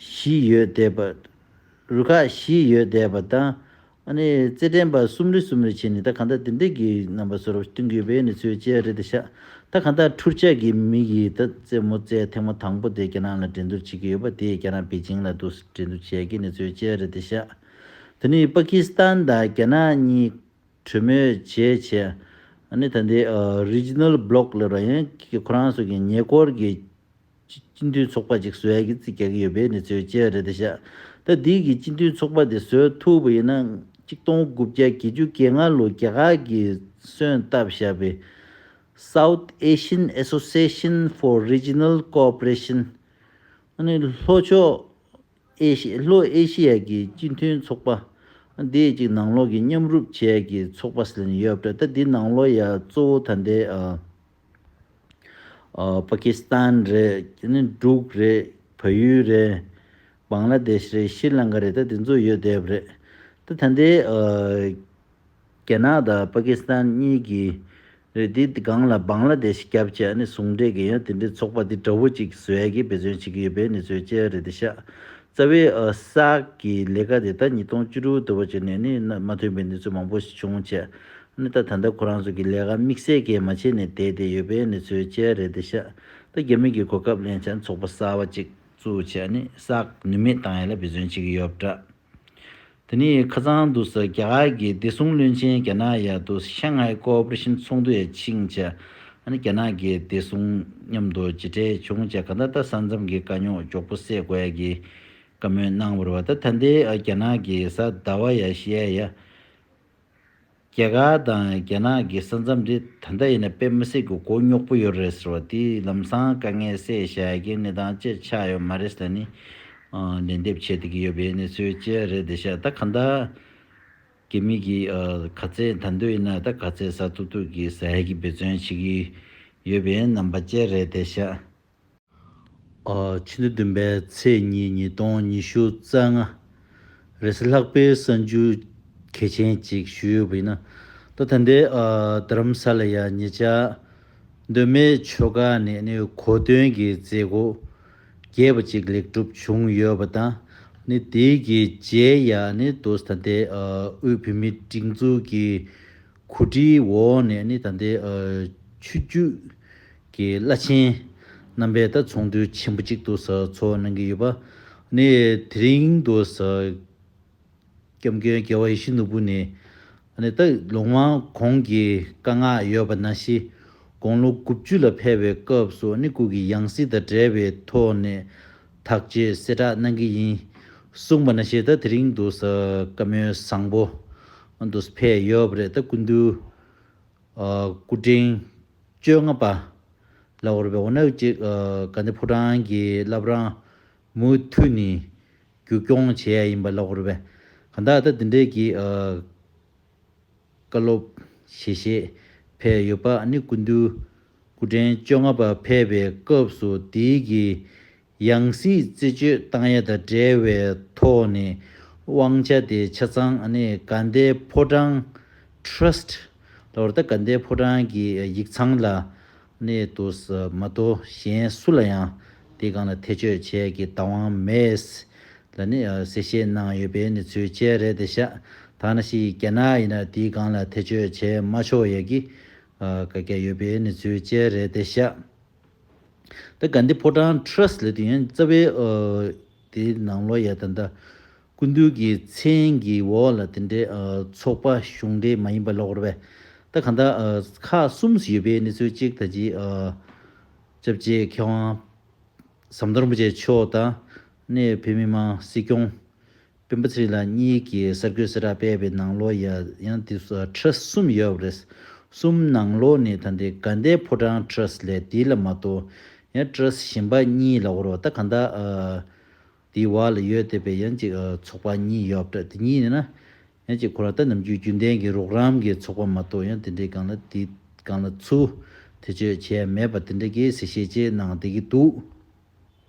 བཞི་ཡོད་བསྡད་པ། རུ་ཁག་བཞི་ཡོད་བསྡད་པ་དང་། ཨ་ནི་རྩེད་འགྲན་པ་གསུམ་རེ་གསུམ་རེ་བྱས་ནས་ད་གང་ལྟར་དེ་འདྲའི་གི་རྣམ་པ་བཟོ་འདྲ་སྟོན་གྱི་ཡོད་པའི་གནས་ཚུལ་བཅས་རེད་དེ་ཤག་ད་གང་ལྟར་འཕྲུལ་ཆས་ཀྱི་མི་གིས་ད་རྩེད་མོ་རྩེ་ཐེངས་མ་དང་པོ་དེ་རྒྱ་ནག་ལ་འགྲན་བསྡུར་བྱེད་ཀྱི་ཡོད་པ་དེ་རྒྱ་ནག་པེ་ཅིང་ལ་འདུག་འགྲན་བསྡུར་བྱེད་ཀྱི་གནས་ཚུལ་བཅས་རེད་དེ་ཤག་དེ་ནས་པ་ཀི་སི་ཐན་དང་རྒྱ་ནག་གཉིས་གྲོས་མོལ་བྱས་བྱས། ཨ་ནི་ད་ལྟའི་ཨ་རི་ཇི་ནལ་བྷ་ལོག་ལབ་ར་ཡང་ཁོ་རང་ཚོ་གི་ཉེ་འཁོར་གྱི་སྤྱི་སྤྱི་མཐུན་ཚོགས་པ་ཅིག་བཟོ་ཡ་གི་རྩིས་རྒྱག་གི་ཡོད་པའི་གནས་ཚུལ་བཅས་རེད་དེ་ཤག་ད་འདི་གི་སྤྱི་མཐུན་ཚོགས་པ་དེ་བཟོས་ཐུབ་པ་ཡིན་ན་གཅིག་སྟོང་དགུ་བརྒྱ་བརྒྱད་ཅུ་གྱ་ལྔ་ལོ་རྒྱ་གར་གྱིས་སོན་བཏབ་བཞག་པའི་South Asian Association for Regional Cooperation ཨ་ནི་ལྷོ་ཕྱོགས་ཨེ་ཤི་ལྷོ་ཨེ་ཤི་ཡ་གི་སྤྱི་མཐུན་ཚོགས་པ་འདི་གཅིག་ནང་ལོགས་ཀྱི་མཉམ་རུབ་བྱས་ཀྱི་ཚོགས་པ་ཟེར་ནས་ཡོད་པ་འདྲ། ད་འདི་ནང་ལོགས་ཡ་གཙོ་བོ་ད་ལྟའི་ཨ། ཨ་པ་ཀི་སི་ཐན་རེད། དེ་ནས་འབྲུག་རེད། བལ་ཡུལ་རེད། བང་ལ་དེཤ་རེད། ཤྲི་ལང་ཀ་རེད། ད་དེ་ཚོ་ཡོད་བསྡད་པ་རེད། ད་ད་ལྟའི་ཨ་རྒྱ་ནག་དང་པ་ཀི་སི་ཐན་གཉིས་ཀྱི་རེད། དེ་སྒང་ལ་བང་ལ་དེཤ་རྒྱབ་བྱས་ནས་ཟུང་འབྲེལ་གྱི་ཡང་དེ་འདྲའི་ཚོགས་པ་དེ་འདྲ་བོ་ཅིག་བཟོ་ཡ་གི་འབད་བརྩོན་བྱེད་ཀྱི་ཡོད་པའི་གནས་ཚུལ་བཅས་རེད་དེ་ཤག་རྩ་བའི་ཨ་སཱག་གི་ལས་ཀ་དེ་ད་ཉིས་སྟོང་བཅུ་དྲུག་དུ་བ་བྱས་ནས་ནི་མ་ཐོན་པའི་གནས་ཚུལ་མང་པོ་ཞིག་བྱུང་བྱས། ནི་ད་ད་ལྟ་ཁོ་རང་ཚོ་གི་ལས་ཀ་དམིགས་བསལ་གྱིས་མ་བྱས་ནས་བསྡད་བསྡད་ཡོད་པའི་གནས་ཚུལ་བཅས་རེད་དེ་ཤག་ད་རྒྱ་མི་གི་གོ་སྐབས་ལེན་བྱས་ཚོགས་པ་གསར་བ་ཅིག་བཙུགས་བྱས་ནི་སཱག་ནུས་མེད་བཏང་ཡ་ལ་འབད་བརྩོན་བྱེད་ཀྱི་ཡོད་པ་འདྲ། དེ་ནས་ཁ་སང་དུས་སུ་རྒྱ་གར་གྱི་བདེ་སྲུང་བློན་ཆེན་རྒྱ་ནག་ཡ་དུ་ཤང་ཧའེ་ཀོ་ཨོ་པ་རེ་ཤན་ཚོགས་འདུ་ཡ་ཕྱིན་བྱས། ཨ་ནི་རྒྱ་ནག་གི་བདེ་སྲུང་མཉམ་དུ་མཇལ་འཕྲད་བྱུང་བྱས། གང་ལྟར་ད་ས་མཚམས་ཀྱི་དཀའ་རྙོག་མགྱོགས་པོ་སེལ་དགོས་ཡ་གི་བཀའ་མོལ་གནང་བ་རེད་བ། ད་ད་ལྟའི་ཨ་རྒྱ་ནག་གི་གཟའ་ཟླ་བ་ཡ་བཤད་ཡ། རྒྱ་གར་དང་རྒྱ་ནག་གི་ས་མཚམས་དེ་ད་ལྟ་ཡིན་ན་དཔེ་མི་སྲིད་ཀྱི་མགོ་རྙོག་པོ་ཡོད་རེད་ཟེར་བ་དེ་ལམ་སང་དཀའ་ངལ་སེལ་བཞག་ཡ་གི་གནས་སྟངས་ཅིག་ཆགས་ཡོད་མ་རེད་ཟེར་ནས་ལན་འདེབས་བྱེད་བསྡད་ཀྱི་ཡོད་པའི་གནས་ཚུལ་བཅས་རེད་དེ་ཤག་ད་གང་ལྟར་རྒྱ་མི་གི་ག་ཚད་ད་དུང་ཡིན་ན་ད་ག་ཚད་ཟ་ཐུབ་ཐུབ་ཀྱི་ཟ་ཡ་གི་འབད་བརྩོན་བྱེད་ཀྱི་ཡོད་པའི་རྣམ་པ་བཅས་རེད་དེ་ཤག་ཨ་ཕྱི་ཟླ་བདུན་པའི་ཚེས་གཉིས། ཉིས་སྟོང་ཉི་ཤུ་རྩ་ལྔ་རེས་གཟའ་ལྷག་པའི་གསར་འགྱུར་གལ་ཆེན་ཅིག་ཞུས་ཡོད་པ་ཡིན་ན། ད་ད་ལྟའི་ཨ་རྡ་རམ་ས་ལ་ཡ་ཉེ་ཆར་མདོ་སྨད་ཆོལ་ཁ་ནས་ནི་གོ་སྟོན་གྱི་མཛད་སྒོ་རྒྱས་པ་ཅིག་ལེགས་གྲུབ་བྱུང་ཡོད་པ་དང་། ནི་དེའི་གི་རྗེས་ཡ་ནི་དུས་ད་ལྟའི་ཨ་དབུས་བོད་མིའི་སྒྲིག་འཛུགས་ཀྱི་གོ་སྒྲིག་འོག་ནས་ནི་ད་ལྟའི་ཨ་ཆོས་བརྒྱུད་ཀྱི་བླ་ཆེན་རྣམ་པས་ད་ཚོགས་འདུ་ཆེན་པོ་གཅིག་ཏུ་ཚོགས་གནང་གི་ཡོད་པ། ནི་དེ་རིང་དུ་སྐྱབས་མགོན་རྒྱལ་བ་ཡིད་བཞིན་ནོར་བུ་ནས་ནི་ད་ལོ་མང་གོང་གི་བཀའ་མངགས་ཡོད་པ་ནང་བཞིན་དགུང་ལོ་དགུ་བཅུ་ལ་ཕེབས་པའི་སྐབས་སུ་ནི་སྐུ་གི་ཡང་སྲིད་དང་འབྲེལ་བའི་ཐོག་ནས་ཐག་གཅོད་གསལ་བསྒྲགས་གནང་གི་ཡིན་གསུངས་པ་ནང་བཞིན། ད་དེ་རིང་དུ་བཀའ་མོལ་བཟང་པོ་དུ་ཕེབས་ཡོད་པ་རེད། ད་སྐུ་མདུན་ཨ་སྐུ་ཕྲེང་བཅོ་ལྔ་པ་ལབ་དགོས་རེད་པས། འོ་ན་ཅིག་ཨ་དགའ་ལྡན་ཕོ་བྲང་གི་བླ་བྲང་མུ་མཐུད་ནས་རྒྱུན་སྐྱོང་བྱེད་ཡ་ཡིན་པ་ལབ་དགོས་རེད་པས། གང་ལྟར་ད་དེ་འདྲའི་གི་ཨ་བཀའ་སློབ་ཞལ་བཞེས་ཕེབས་ཡོད་པ། ཨ་ནི་སྐུ་མདུན་སྐུ་ཕྲེང་བཅོ་ལྔ་པ་ཕེབས་པའི་སྐབས་སུ་དེའི་གི་ཡང་སྲིད་རྩད་གཅོད་བཏང་ཡ་དང་འབྲེལ་བའི་ཐོག་ནས་དབང་ཆ་དེ་ཆ་ཚང་ཨ་ནི་དགའ་ལྡན་ཕོ་བྲང་ཊྲསཊ་ལབ་དགོས་རེད། ད་དགའ་ལྡན་ཕོ་བྲང་གི་ཡིག་ཚང་ལ་ ནས་དུ་མ་གཏོགས་གཞན་སུ་ལ་ཡང་དེའི་སྒང་ལ་ཐེ་བྱུས་བྱེད་ཀྱི་བདག་དབང་མེད་ལ་ནི་གསལ་བཤད་གནང་ཡོད་པའི་གནས་ཚུལ་བཅས་རེད་དེ་ཤག་ད་ནང་བཞིན་རྒྱ་ནག་ཡིན་ན་དེའི་སྒང་ལ་ཐེ་བྱུས་བྱེད་མ་ཆོག་ཡ་གི་བཀའ་རྒྱ་ཡོད་པའི་གནས་ཚུལ་བཅས་རེད་དེ་ཤག་ད་དགའ་ལྡན་ཕོ་བྲང་ཊ་ར་སི་ལབ་དུས་ཡང་རྩ་བའི་ཨ་དེའི་ནང་ལོགས་ཡ་ད་ལྟ་སྐུ་མདུན་གྱི་མཚན་གྱི་འོག་ལ་དེ་འདྲའི་ཨ་ཚོགས་པ་གཞུང་འབྲེལ་མ་ཡིན་པ་ལོག་རེད་པས། ད་གང་ལྟར་ཨ་ཁག་གསུམ་ཞིག་ཡོད་པའི་གནས་ཚུལ་གཅིག་ད་ཅི་ཨ་སྐྱབས་རྗེ་མཁས་དབང་ཟམ་གདོང་རིན་པོ་ཆེ་མཆོག་དང་ནས་བོད་མི་མང་སྲིད་སྐྱོང་སྤེན་པ་ཚེ་རིང་ལགས་གཉིས་ཀྱིས་གསར་འགོད་གསལ་བསྒྲགས་སྤེལ་བའི་ནང་ལོགས་ཡ་ཡང་དེ་ཚོ་ཊ་ར་སི་གསུམ་ཡོད་པ་རེད། གསུམ་ནང་ལོགས་ནས་ད་ལྟའི་དགའ་ལྡན་ཕོ་བྲང་ཊ་ར་སི་ལས་དེ་ལ་མ་གཏོགས་ཡང་ཊ་ར་སི་གཞན་པ་གཉིས་ལ་འོར་བ་ད་གང་ལྟར་ཨ་དེའི་བར་ལ་ཡོད་བསྡད་པའི་ཡང་ཅིག་ཨ་ཚོགས་པ་གཉིས་ཡོད་པ་འདྲ། དེ་གཉིས་ནི་ན་ཡང་ཅིག་ཁོ་རང་ད་ནམ་རྒྱུན་རྒྱུན་ལྡན་གྱི་རོགས་རམ་གྱི་ཚོགས་པ་མ་གཏོགས་ཡང་དེ་འདྲའི་སྒང་ལ་དེ་སྒང་ལ་ཚུར་ཐེ་བྱུས་བྱས་མེད་པ་དེ་འདྲ་གི་གསལ་བཤད་ཅིག་གནང་བསྡད་ཀྱི་འདུག་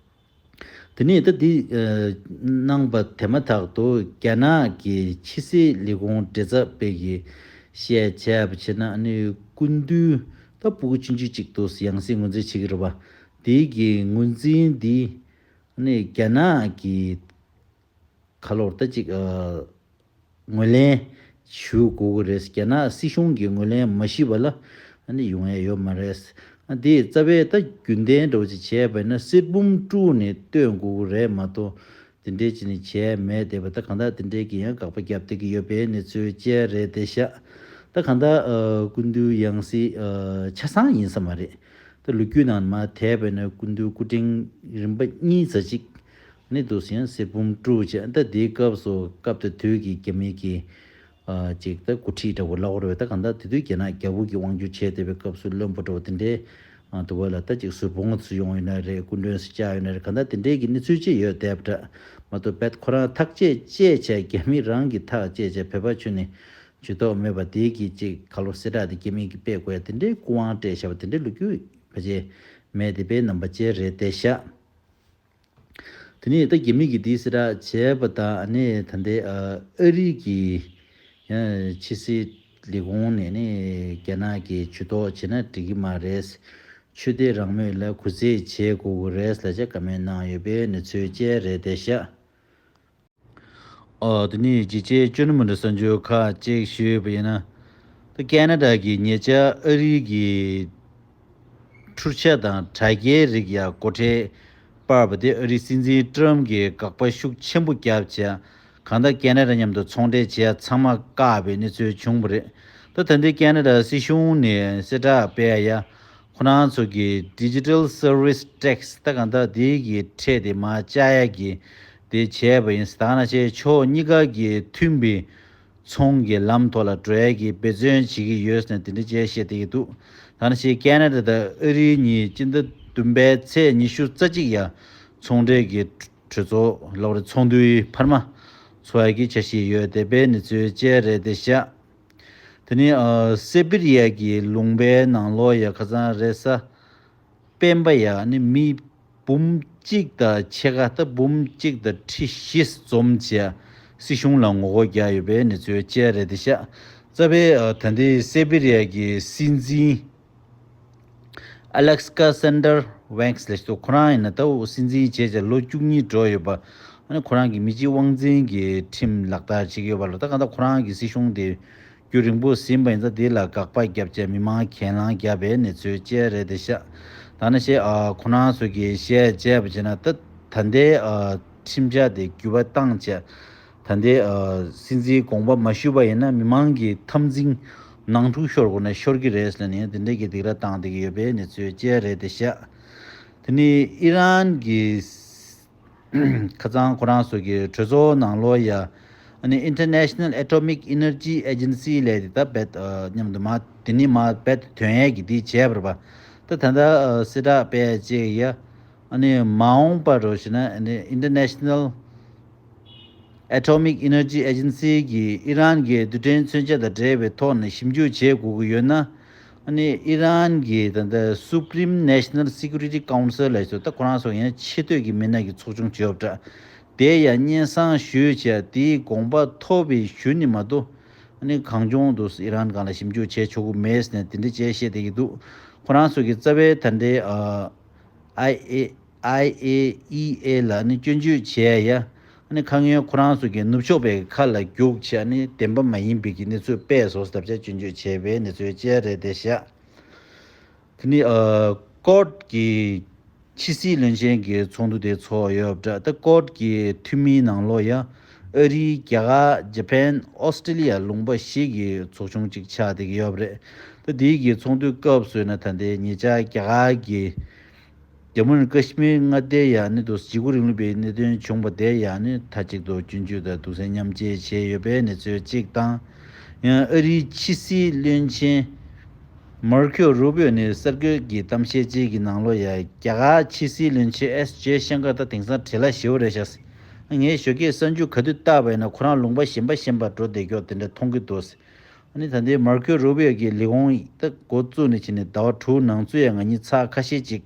དེ་ནས་ད་འདི་ཨ་གནང་པ་དེ་མ་ཐག་ཏུ་རྒྱ་ནག་གི་ཕྱི་སྲིད་ལས་ཁུངས་མགྲིན་ཚབ་པས་ཀྱིས་བཤད་བྱས་པ་བྱས་ན་ཨ་ནི་སྐུ་མདུན་ད་ཕྲུ་གུ་ཆུང་ཆུང་ཅིག་ཏུ་ཡང་སྲིད་ངོས་འཛིན་བྱེད་ཀྱི་རེད་པ། དེའི་གི་ངོས་འཛིན་འདི་ཨ་ནི་རྒྱ་ནག་གི་ཁ་ལོར་ད་ཅིག་ཨ་ངོས་ལེན་ཞུ་དགོས་ཀྱི་རེད། རྒྱ་ནག་སྲིད་གཞུང་གིས་ངོས་ལེན་མ་ཞུས་པ་ལ་ཨ་ནི་ཡོང་ཡ་ཡོད་མ་རེད། ཨ་དེ་རྩ་བའི་ད་རྒྱུན་ལྡན་འདྲ་བོ་ཅིག་བྱས་པ་ཡིན་ན་གསེར་བུམ་དཀྲུགས་ནས་སྟོན་དགོས་ཀྱི་རེད་མ་གཏོགས་དེ་འདྲའི་ཅིག་ནི་བྱས་མེད་བསྡད་པ། ད་གང་ལྟར་དེ་འདྲའི་གི་ཡང་དགག་པ་བརྒྱབ་བསྡད་ཀྱི་ཡོད་པའི་གནས་ཚུལ་བཅས་རེད་དེ་ཤག་ད་གང་ལྟར་ཨ་སྐུ་མདུན་ཡང་སྲིད་ཨ་ཆ་ཚང་ཡིན་ས་མ་རེད། ད་ལོ་རྒྱུས་ནང་མར་དེད་པ་ཡིན་ན་སྐུ་མདུན་སྐུ་ཕྲེང་རིམ་པ་གཉིས་ཙམ་ཅིག་ནི་འདུག་སེ་ཡང་གསེར་བུམ་དཀྲུགས་བྱས། ད་དེའི་སྐབས་སུ་སྐབས་དེ་དུས་ཀྱི་རྒྱ་མི་གི་ཨ་ཅིག་ད་འགོ་ཁྲིད་འདྲ་བོ་ལབ་དགོས་རེད་པས། ད་གང་ལྟར་དེ་དུས་རྒྱ་ནག་རྒྱལ་པོ་གི་དབང་སྒྱུར་བྱས་བསྡད་པའི་སྐབས་སུ་བློན་པོ་འདྲ་བོ་དེ་འདྲའི་ཨ་དུ་བ་ལ་ད་ཅིག་ཟུར་དཔོན་ཚུར་ཡོང་ཡོད་ན་རེད། སྐུ་མགྲོན་ཚུར་བཅར་ཡོད་ན་རེད། གང་ལྟར་དེ་འདྲའི་གི་གནས་ཚུལ་ཅིག་ཡོད་བསྡད་པ་འདྲ་མ་གཏོགས་རྦད་ཁོ་རང་ཐག་བཅད་བཅད་བྱས་རྒྱ་མི་རང་གིས་ཐག་བཅད་བྱས་བོད་པ་ཁྱོན་ནས་ཇུས་གཏོགས་མེད་པ་དེ་གི་ཅིག་ཁ་ལོ་གསལ་བསྒྲགས་དེ་རྒྱ་མི་གིས་སྤེལ་དགོས་ཡ་དེ་འདྲའི་སྐུ་དབང་སྤྲད་བཞག་པ་དེ་འདྲའི་ལོ་རྒྱུས་ཕལ་ཆེར་མེད་བསྡད་པའི་རྣམ་པ་ཅིག་རེད་བསྡད་ཤག་དེ་ནས་ད་རྒྱ་མི་གིས་འདི་གསལ་བསྒྲགས་བྱས་པ་དང་ཨ་ནི་ད་ལྟའི་ཨ་ཨ་རི་གི་ཡང་ཕྱི་སྲིད་ལས་ཁུངས་ནས་ནི་རྒྱ་ནག་གིས་ཇུས་གཏོགས་བྱས་ན་འགྲིག་གི་མ་རེད། ཆོས་དད་རང་མོས་ལ་གུས་བརྩི་བྱེད་དགོས་ཀྱི་རེད་ལབ་བྱས་བཀའ་མོལ་གནང་ཡོད་པའི་གནས་ཚུལ་བཅས་རེད་བསྡད་ཤག་ཨོ་དེ་ནས་རྒྱལ་སྤྱིའི་བཅོས་མ་འདྲ་གསར་འགྱུར་ཁག་ཅིག་ཞུས་པ་ཡིན་ན། ད་ཀེ་ན་ཌ་གིས་ཉེ་ཆར་ཨ་རི་གི་འཕྲུལ་ཆས་དང་དྲ་རྒྱའི་རིགས་ཡ་སྒོ་ཁྲལ་སྤར་བ་དེ་ཨ་རིའི་སྲིད་འཛིན་ཏྲམ་གྱིས་དགག་པ་ཤུགས་ཆེན་པོ་བརྒྱབ་བྱས་གང་ལྟར་ཀེ་ན་ཌ་མཉམ་དུ་ཚོང་འབྲེལ་བྱས་ཚང་མ་བཀག་པའི་གནས་ཚུལ་བྱུང་བ་རེད། ད་ད་ལྟའི་ཀེ་ན་ཌ་སྲིད་གཞུང་ནས་གསལ་བསྒྲགས་སྤེལ་ཡ། ཁོ་རང་ཚོ་གི་Digital Service Tax ད་གང་ལྟར་དེའི་གི་ཁྲལ་དེ་མར་བཅག་ཡ་གི་དེ་བྱས་པ་ཡིན། ད་ག་ནང་བཞིན་ཕྱོགས་གཉིས་ཀ་གི་མཐུན་པའི་ཚོང་གི་ལམ་ཐོག་ལ་འགྲོ་ཡ་གི་འབད་བརྩོན་བྱེད་ཀྱི་ཡོད་ཟེར་ནས་དེ་འདྲ་བྱས་བཤད་བསྡད་ཀྱི་འདུག་ད་ག་ནང་བཞིན་ཀེ་ན་ཌ་དང་ཨ་རི་གཉིས་སྤྱི་ཟླ་བདུན་པའི་ཚེས་ཉི་ཤུ་རྩ་གཅིག་ཡ་ཚོང་འབྲེལ་གྱི་གྲོས་ཚོགས་ལབ་རེད། ཚོགས་འདུའི་འཕར་མ་ཚོགས་ཡ་གི་འཆར་གཞི་ཡོད་བསྡད་པའི་གནས་ཚུལ་བཅས་རེད་བསྡད་ཤག་དེ་ནས་ཨ་སེ་བི་རི་ཡ་གི་ལུང་པའི་ནང་ལོགས་ཡ་ཁ་སང་རེས་གཟའ་སྤེན་པ་ཡ་ནི་མི་འབུམ་གཅིག་དང་ཕྱེད་ཀ་ད་འབུམ་གཅིག་དང་ཁྲི་བཞི་འཛོམས་བྱས་སྲིད་གཞུང་ལ་ངོ་རྒོལ་རྒྱག་ཡོད་པའི་གནས་ཚུལ་བཅས་རེད་བསྡད་ཤག་རྩ་བའི་ཨ་ད་ལྟའི་སེ་བི་རི་ཡ་གི་སྲིད་འཛིན་ཨ་ལེག་ཀ་སན་ཌར་ཝེང་སི་ལབ་ཞིག་འདུག་ཁོ་རང་ཡིན་ན་ད་འོ་སྲིད་འཛིན་བྱས་བྱས་ལོ་བཅུ་གཉིས་འགྲོ་ཡོད་པ། ཨ་ནི་ཁོ་རང་གིས་མི་གཅིག་དབང་འཛིན་གྱི་ཁྲིམས་ལག་བསྟར་བྱེད་ཀྱི་ཡོད་པ་ལ་ད་གང་ལྟར་ཁོ་རང་གི་སྲིད་གཞུང་དེ་རྒྱུན་རིང་པོ་ཟིན་པ་ཡིན་ཙང་དེ་ལ་དགག་པ་བརྒྱབ་བྱས་མི་མང་གྱེན་ལངས་བརྒྱབ་པའི་གནས་ཚུལ་བཅས་རེད་བསྡད་ཤག་ད་ནང་བཞིན་ཨ་ཁོ་རང་ཚོ་གིས་བཤད་བྱས་པ་བྱས་ན་ད་ད་ལྟའི་ཨ་ཁྲིམས་འཆར་དེ་འགྱུར་བ་བཏང་བྱས། ད་ལྟའི་ཨ་སྲིད་འཛིན་དགོངས་པ་མ་ཞུས་པ་ཡིན་ན་མི་མང་གི་འཐབ་འཛིང་ནང་འཁྲུག་ཤོར་དགོས་ན་ཤོར་གྱི་རེད་ཟེར་ནས་དེ་འདྲའི་གི་སྡིགས་ར་བཏང་བསྡད་ཀྱི་ཡོད་པའི་གནས་ཚུལ་བཅས་རེད་བསྡད་ཤག་དེ་ནས་ཨི་རན་གྱི་ཁ་སང་ཁོ་རང་ཚོ་གི་གྲོས་ཚོགས་ནང་ལོགས་ཡ་ཨ་ནི་International Atomic Energy Agency ལབ་དེ་ད་རྦད་ཨ་མཉམ་དུ་མ་དེ་ནི་མ་རྦད་དོན་ཡས་ཀྱི་དེ་བྱས་པ་རེད་པ། ད་ད་ལྟ་ཨ་གསལ་བསྒྲགས་སྤེལ་བྱས་ཡ། ཨ་ནི་མ་འོངས་པར་རོ་ཞེ་ན་ཨ་ནི་International Atomic Energy Agency གིས་ཨི་རན་གྱི་རྡུལ་ཕྲན་མཚོན་ཆ་དང་འབྲེལ་བའི་ཐོག་ནས་ཞིབ་འཇུག་བྱེད་དགོས་ཀྱི་ཡོད་ན། ཨ་ནི་ཨི་རན་གྱི་ད་ལྟ་Supreme National Security Council ལབ་སོ་ད་ཁོ་རང་ཚོ་ཡང་ཆེ་བསྟོད་ཀྱི་མི་སྣ་གི་ཚོགས་ཆུང་བྱས་ཡོད་པ་འདྲ། དེ་ཡང་སྙན་སེང་ཞུས་བྱས་དེའི་དགོངས་པ་ཐོབ་པའི་ཤུལ་ནས་མ་གཏོགས། ཨ་ནི་གང་བྱུང་དུ་ཨི་རན་སྒང་ལ་ཞིབ་འཇུག་བྱས་ཆོག་གི་མེད་ཟེར་ནས་དེ་འདྲ་བྱས་བཤད་བསྡད་ཀྱི་འདུག་ཁོ་རང་ཚོ་གི་རྩ་བའི་ད་ལྟའི་ཨ་ཨའི་ཨེ་ཨའི་ཨེ་ཨི་ཨེ་ལ་ནི་སྐྱོན་བརྗོད་བྱས་ཡ། ཨ་ནི་ཁ་སྔོན་ཁོ་རང་ཚོ་གི་ནུབ་ཕྱོགས་པའི་ཁ་ལ་རྒྱུགས་བྱས། ཨ་ནི་བདེན་པ་མ་ཡིན་པའི་གི་གནས་ཚུལ་སྤེལ་སོང་ཟེར་བྱས་སྐྱོན་བརྗོད་བྱས་པའི་གནས་ཚུལ་བཅས་རེད་དེ་ཤག་དེ་ནི་ཨ་ཀོར་ཊི་གི་ཕྱི་སྲིད་བློན་ཆེན་གྱི་ཚོགས་འདུ་དེ་ཚོགས་ཡོད་པ་འདྲ། ད་ཀོར་ཊི་གི་འཐུས་མིའི་ནང་ལོགས་ཡ་ཨ་རི། རྒྱ་གར། ཇ་པན། ཨོ་སི་ཀྲི་ལི་ཡ་ལུང་པ་བཞི་གི་ཚོགས་ཆུང་གཅིག་ཆགས་བསྡད་ཀྱི་ཡོད་པ་རེད། ད་དེའི་གི་ཚོགས་འདུའི་སྐབས་སུ་ཡིན་ན་ད་ལྟའི་ཉེ་ཆར་རྒྱ་གར་གྱི་འཛམ་བུ་གླིང་ཀ་ཤི་མིར་མངའ་སྡེ་ཡ་ནི་དུ་འཇིགས་སྐུལ་རིང་ལུགས་པའི་གནད་དོན་བྱུང་བ་དེ་ཡ་ནི་མཐའ་གཅིག་ཏུ་སྐྱོན་བརྗོད་དང་གདུང་སེམས་མཉམ་སྐྱེད་བྱས་ཡོད་པའི་གནས་ཚུལ་གཅིག་དང་། ཡང་ཨ་རིའི་ཕྱི་སྲིད་བློན་ཆེན་མར་ཁེའོ་རུ་བྷིའོ་ནི་གསར་འགོད་ཀྱི་གཏམ་བཤད་ཅིག་གི་ནང་ལོགས་ཡ་རྒྱ་གར་ཕྱི་སྲིད་བློན་ཆེན་ཨེས་ཇེ་ཤང་ཀར་ད་དེང་སང་བྲེལ་བ་ཞེ་པོ་རེད་ཤག་ངས་ཞོགས་ཀས་གསར་འགྱུར་ག་དུས་བལྟས་པ་ཡིན་ན་ཁོ་རང་ལུང་པ་གཞན་པ་གཞན་པར་འགྲོ་བསྡད་ཀྱོག་དེ་འདྲ་མཐོང་གི་འདུག་ཨ་ནི་ད་ལྟའི་མར་ཁེའོ་རུ་བྷིའོ་གི་ལས་ཁུངས་ད་འགོ་བཙུགས་ནས་ཕྱིན་ནས་ཟླ་བ་དྲུག་ནང་ཚུད་ཡ་ང་གཉིས་ཚར་ཁ་ཤས་ཅིག་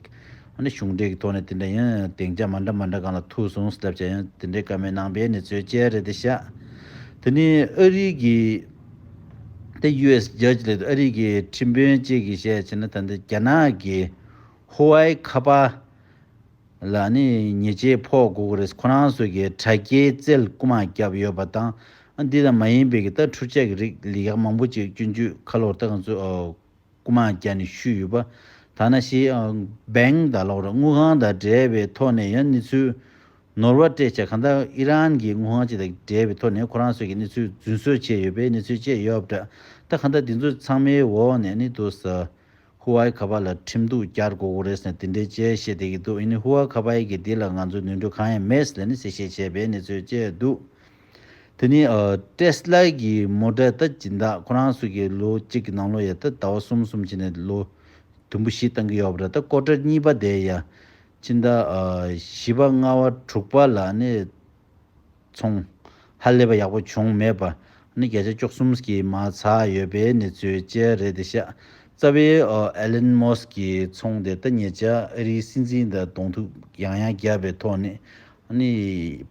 ཨ་ནི་གཞུང་འབྲེལ་གྱི་ཐོག་ནས་དེ་འདྲ་ཡང་སྡིངས་ཆ་མ་འདྲ་མ་འདྲ་སྒང་ལ་ཐུག་སོང་ཟེར་ལབ་བྱས་ཡང་དེ་འདྲའི་བཀའ་མོལ་གནང་པའི་གནས་ཚུལ་བཅས་རེད་དེ་ཤག་དེ་ནི་ཨ་རི་གི་ད་ཡུ་ཨེས་ཇཇ་ལབ་ཨ་རི་གི་ཁྲིམས་དཔོན་གཅིག་གིས་བཤད་བྱས་ན་ད་ལྟ་རྒྱ་ནག་གི་ཧུ་ཝའེ་ཁ་པར་ལ་ནི་ཉེས་ཆད་ཕོག་དགོས་ཀྱི་རེད། ཁོ་རང་ཚོ་གི་དྲ་རྒྱའི་རྩེར་རྐུ་མ་བརྒྱབ་ཡོད་པ་དང་། ཨ་འདི་ལ་མ་ཡིན་པའི་གི་ད་འཕྲུལ་ཆས་ཀྱི་རིགས་ལས་ཀ་མང་པོ་ཅིག་སྐྱོན་བརྗོད་ཁ་ལོར་ད་ང་ཚོ་ཨ་རྐུ་མ་བརྒྱབ་ནས་བཤུས་ཡོད་པ། ཐ་ན་ཤི་ཨ་བེང་དང་ལོག་ར་དངུལ་ཁང་དང་འབྲེལ་བའི་ཐོག་ནས་ཡང་གནས་ཚུལ་ནོར་བ་སྤྲད་བྱས་གང་ལྟར་ཨི་རན་གྱི་དངུལ་ཁང་ཅིག་དང་འབྲེལ་བའི་ཐོག་ནས་ཁོ་རང་ཚོ་གི་གནས་ཚུལ་རྫུན་བཟོ་བྱས་ཡོད་པའི་གནས་ཚུལ་བཅས་ཡོད་པ་འདྲ། ད་གང་ལྟར་འདི་ཚོ་ཚང་མའི་འོག་ནས་ནི་དུ་ས། ཧུ་ཝའེ་ཁ་པར་ལ་ཁྲིམས་གཏུག་བསྐྱར་དགོས་ཀྱི་རེད་ཟེར་ནས་དེ་འདྲའི་བཅས་བཤད་བསྡད་ཀྱི་འདུག་ཡིན་ནའི་ཧུ་ཝའེ་ཁ་པར་གྱི་འདི་ལ་ང་ཚོ་ནོར་འཁྲུལ་གང་ཡང་མེད་ཟེར་ནས་གསལ་བཤད་བྱས་པའི་གནས་ཚུལ་བཅས་འདུག་དེ་ནི་ཨ་ཏེ་སི་ལ་གི་མོ་ཊ་ད་སྦྱིན་བདག་ཁོ་རང་ཚོ་གི་ལོ་གཅིག་གི་ནང་ལོ་ཡ་ད་ཟླ་བ་གསུམ་གསུམ་བྱས་ནས་ལོ་དུམ་བུ་བཞི་བཏང་གི་ཡོད་པ་རེད། ད་ཀོ་ཊར་གཉིས་པ་དེ་ཡ་ཕྱི་ཟླ་ཨ་བཞི་པ་ལྔ་པ་དྲུག་པ་ལ་ནི། ཚོང་ཧ་ལས་པ་ཡག་པོ་བྱུང་མེད་པ། ནི་བརྒྱ་ཆ་བཅུ་གསུམ་གྱིས་མར་ཚར་ཡོད་པའི་གནས་ཚུལ་བཅས་རེད་དེ་ཤག་རྩ་བའི་ཨ་ཨེ་ལན་མོ་སི་ཀྱི་ཚོང་དེ་ད་ཉེ་ཆར་ཨ་རིའི་སྲིད་འཛིན་དང་གདོང་ཐུག་ཡང་ཡང་བརྒྱབ་པའི་ཐོག་ནས་ནི་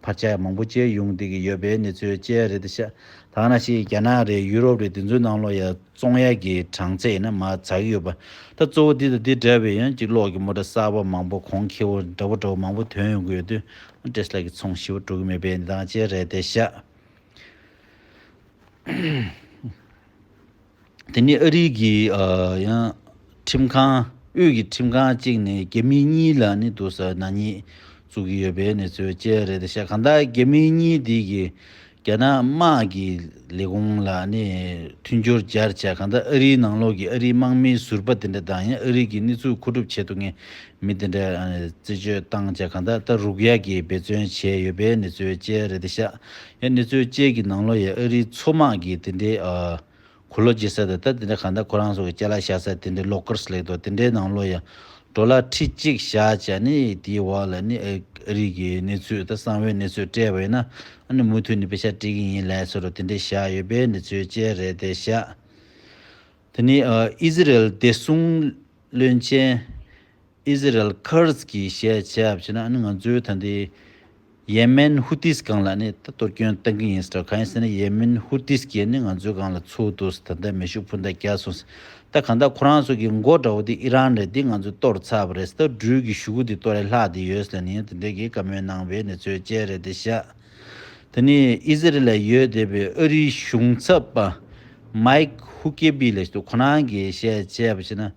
འཕར་ཆག་མང་པོ་བཅས་ཡོང་བསྡད་ཀྱི་ཡོད་པའི་གནས་ཚུལ་བཅས་རེད་དེ་ཤག་ད་ནང་བཞིན་རྒྱ་ནག་རེད། ཡུ་རོབ་རེད། དེ་ཚོའི་ནང་ལོགས་ཡ། བཙོང་ཡག་གི་གྲངས་ཚད་ཡིན་ན་མར་ཚ་གི་ཡོད་པ། ད་གཙོ་བོ་འདི་དང་འདི་འདྲ་བའི་ཡང་གཅིག་གློག་གི་མོ་ཊ་གསར་པ་མང་པོ་གོང་ཁེ་པོ་འདྲ་པོ་འདྲ་པོ་མང་པོ་ཐོན་ཡོང་གི་ཡོད་དུས་ཏེ་སི་ལ་གི་ཚོང་ཞེ་པོ་འགྲོ་གི་མེད་པའི་གནས་སྟངས་ཅིག་རེད་དེ་ཤག་དེ་ནི་ཨ་རི་གི་ཨ་ཡང་ཁྲིམས་ཁང་དབུས་ཀྱི་ཁྲིམས་ཁང་གཅིག་ནས་རྒྱ་མི་གཉིས་ལ་ནི་དུ་ས་ནག་ཉེས་བཙུགས་ཀྱི་ཡོད་པའི་གནས་ཚུལ་བཅས་རེད་དེ་ཤག་གང་ལྟར་རྒྱ་མི་གཉིས་འདི་གི་རྒྱ་ནག་དམག་གི་ལས་ཁུངས་ལ་ནི་མཐུན་སྦྱོར་སྦྱར་བྱས་གང་ལྟར་ཨ་རིའི་ནང་ལོགས་ཀྱི་ཨ་རིའི་དམག་མིའི་ཟུར་པ་དེ་འདྲ་དང་ཡང་ཨ་རི་གི་གནས་ཚུལ་མཁོ་སྒྲུབ་བྱེད་ཐུབ་མཁན་མི་དེ་འདྲ་རྩད་གཅོད་བཏང་བྱས་གང་ལྟར་ད་རུག་ཡག་གི་འབད་བརྩོན་བྱས་ཡོད་པའི་གནས་ཚུལ་བཅས་རེད་དེ་ཤག་ཡང་གནས་ཚུལ་བཅས་ཀྱི་ནང་ལོགས་ཡང་ཨ་རིའི་མཚོ་དམག་གི་དེ་འདྲའི་ཨ། གུ་ལོ་རྒྱག་ས་དང་ད་དེ་འདྲ་གང་ལྟར་ཁོ་རང་ཚོ་གི་ཅ་ལག་བཞག་ས་དེ་འདྲའི་ལོ་ཀར་སི་ལེགས་དོ་དེ་འདྲའི་ནང་ལོགས་ཡ་ཌོ་ལར་ཁྲི་གཅིག་བཞག་བྱས་ནི་དེའི་འོག་ལ་ནི་ཨ་རི་གི་གནས་ཚུལ་ད་གསང་བའི་གནས་ཚུལ་སྤྲད་པ་ཡིན་ན་ཨ་ནི་མུ་མཐུད་ནས་པེ་ཤ་སྤྲད་ཀྱི་ཡིན་ལབ་སོགས་དེ་འདྲའི་བཞག་ཡོད་པའི་གནས་ཚུལ་བཅས་རེད་དེ་ཤག་དེ་ནི་ཨ་ཨི་ཟི་རེལ་བདེ་སྲུང་བློན་ཆེན། ཨི་ཟི་རལ་ཁར་ཛི་གིས་བཤད་བྱས་པ་བྱས་ན་ཨ་ནི་ང་ཚོའི་ད་ལྟའི་ཡེ་མེན་ཧུ་ཏིས་སྒང་ལ་ནི་ད་གཏོར་སྐྱོན་བཏང་གི་ཡིན་ཟེར། གང་ཡིན་ཟེར་ན་ཡེ་མེན་ཧུ་ཏིས་ཀྱིས་ནི་ང་ཚོའི་སྒང་ལ་ཚུར་འདུག་ཟེར། ད་ལྟ་མེ་ཤུགས་འཕུར་མདའ་བརྒྱབ་སོང་ཟེར། ད་གང་ལྟར་ཁོ་རང་ཚོ་གི་མགོ་འདྲ་བོ་དེ་ཨི་རན་རེད། དེ་ང་ཚོས་གཏོར་ཚར་བ་རེད་ཟེར། ད་འགྲུལ་གྱི་གཞུག་གུ་དེ་གཏོར་ཡ་ལྷག་བསྡད་ཡོད་ཟེར་ནས་དེ་འདྲ་གི་བཀའ་མོལ་གནང་བའི་གནས་ཚུལ་བཅས་རེད་དེ་ཤག་དེ་ནི་ཨི་ཟི་རེལ་ལ་ཡོད་བསྡད་པའི་ཨ་རིའི་གཞུང་ཚབ་པ་མའིག་ཧུ་ཀེ་བི་ལབ་ཞིག་འདུག་ཁོ་རང་གིས་བཤད་བྱས་པ་བྱས་ན།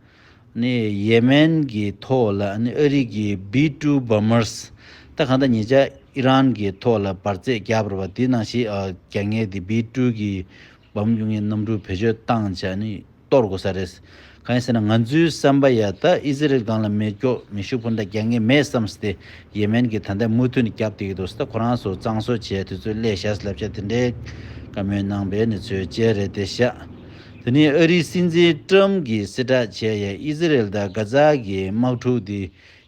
ནི་ཡེ་མེན་གྱི་ཐོག་ལ་ནི་ཨ་རི་གི་བི་ཊུ་བོམ་བར་སི་ད་གང་ལྟར་ཉེ་ཆར་ཨི་རན་གྱི་ཐོག་ལ་འབར་རྫས་བརྒྱབ་པ་རེད་པ། དེ་ནང་བཞིན་ཨ་རྒྱ་ངའི་དེ་བི་ཊུ་གི་བོམ་གཡུག་མཁན་གནམ་གྲུ་བེད་སྤྱོད་བཏང་བྱས་ནི་གཏོར་དགོས་ས་རེད། གང་ཡིན་ཟེར་ན་ང་ཚོའི་བསམ་པ་ཡ་ད་ཨི་ཟི་རེལ་སྒང་ལ་མེ་སྒྱོགས་མེ་ཤུགས་འཕུར་མདའ་རྒྱག་མཁན་མེད་བསམ་སྟེ་ཡེ་མེན་གྱི་ད་ལྟ་མུ་མཐུད་ནས་བརྒྱབ་བསྡད་ཀྱི་འདུག་ད་ཁོ་རང་ཚོ་གཙང་བཟོ་བྱས་དུས་ཚོད་སླེབས་ཤག་ལབ་བྱས་དེ་འདྲའི་བཀའ་མོལ་གནང་པའི་གནས་ཚུལ་བཅས་རེད་དེ་ཤག་དེ་ནས་ཨ་རིའི་སྲིད་འཛིན་ཀྲམ་གྱིས་གསལ་བསྒྲགས་བྱས་ཡ། ཨི་ཟི་རེལ་དང་གྷ་ཛ་གི་དམག་འཁྲུག་འདི་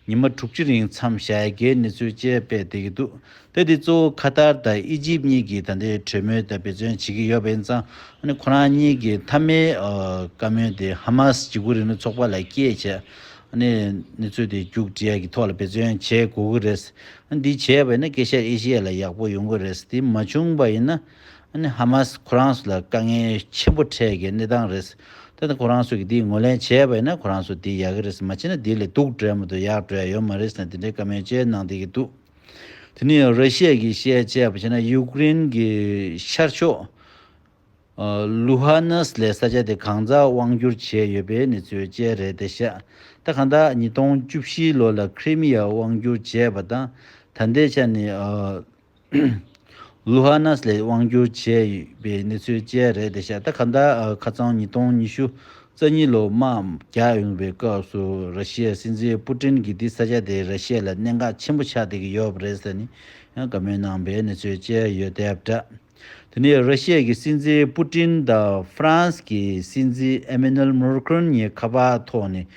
ཉི་མ་དྲུག་ཅུ་རིང་མཚམས་བཞག་ཡ་གི་གནས་ཚུལ་བཅས་སྤེལ་བསྡད་ཀྱི་འདུག་ད་འདི་གཙོ་བོ་ཁ་ཏར་དང་ཨི་ཇིབ་གཉིས་ཀྱིས་ད་ལྟའི་གྲོས་མོལ་དང་འབད་བརྩོན་བྱེད་ཀྱི་ཡོད་པ་ཡིན་ཙང་ཨ་ནི་ཁོ་རང་གཉིས་ཀྱི་མཐའ་མའི་ཨ་བཀའ་མོལ་དེ་ཧ་མ་སི་འཇིགས་སྐུལ་རིང་ལུགས་ཚོགས་པ་ལ་སྐྱེལ་བྱས་ཨ་ནི་གནས་ཚུལ་དེ་མཇུག་སྒྲིལ་ཡ་གི་ཐོག་ལ་འབད་བརྩོན་བྱེད་དགོས་ཀྱི་རེད། ཨ་འདི་བྱས་པ་ཡིན་ན་སྐད་ཆ་ཨེ་ཤི་ཡ་ལ་ཡག་པོ་ཡོང་གི་རེད། དེ་མ་བྱུང་པ་ཡིན་ན། ཨ་ནི་ཧ་མ་སི་ཁོ་རང་ཚོ་ལ་དཀའ་ངལ་ཆེན་པོ་འཕྲད་ཀྱི་གནས་སྟངས་རེད། ད་ལྟ་ཁོ་རང་ཚོ་གིས་འདི་ངོས་ལེན་བྱས་པ་ཡིན་ན་ཁོ་རང་ཚོ་འདི་ཡག་གི་རེད། མ་བྱས་ན་འདི་ལས་སྡུག་འགྲོ་མ་གཏོགས་ཡག་འགྲོ་ཡ་ཡོད་མ་རེད་ཟེར་ནས་དེ་འདྲའི་བཀའ་མོལ་བཅས་གནང་བསྡད་ཀྱི་འདུག་དེ་ནས་ར་ཤི་ཡ་གིས་བཤད་བྱས་པ་བྱས་ན་ཡུཀ་རེན་གྱི་ཤར་ཕྱོགས་ལུ་ཧ་ནས་ལས་ས་ཆ་དེ་གང་ཙམ་དབང་བསྒྱུར་བྱས་ཡོད་པའི་གནས་ཚུལ་བཅས་རེད་དེ་ཤག་ད་གང་ལྟར་ཉིས་སྟོང་བཅུ་བཞི་ལོ་ལ་ཁི་རི་མི་ཡ་དབང་བསྒྱུར་བྱས་པ་དང་ད་ལྟའི་ཆ་ནས་ལུ་ཧ་ནས་ལས་དབང་བསྒྱུར་བྱས་ཡོད་པའི་གནས་ཚུལ་བཅས་རེད་དེ་ཤག་ད་གང་ལྟར་ཁ་སང་ཉིས་སྟོང་ཉི་ཤུ་རྩ་གཉིས་ལོ་དམག་རྒྱག་ཡོང་བའི་སྐབས་སུ་ར་ཤི་ཡའི་སྲིད་འཛིན་པུ་ཏིན་གྱིས་འདི་ས་ཆ་དེ་ར་ཤི་ཡ་ལ་གནད་འགག་ཆེན་པོ་ཆགས་བསྡད་ཀྱི་ཡོད་པ་རེད་ཟེར་ནས་ཡང་བཀའ་མོལ་གནང་བའི་གནས་ཚུལ་བཅས་ཡོད་བསྡད་པ་འདྲ། དེ་ནས་ར་ཤི་ཡ་གི་སྲིད་འཛིན་པུ་ཏིན་དང་ཧྥ་རན་སི་གི་སྲིད་འཛིན་ཨེ་མེ་ནུ་ཨེལ་མེ་ཀྲོན་གཉིས་ཁ་པར་ཐོག་ནས་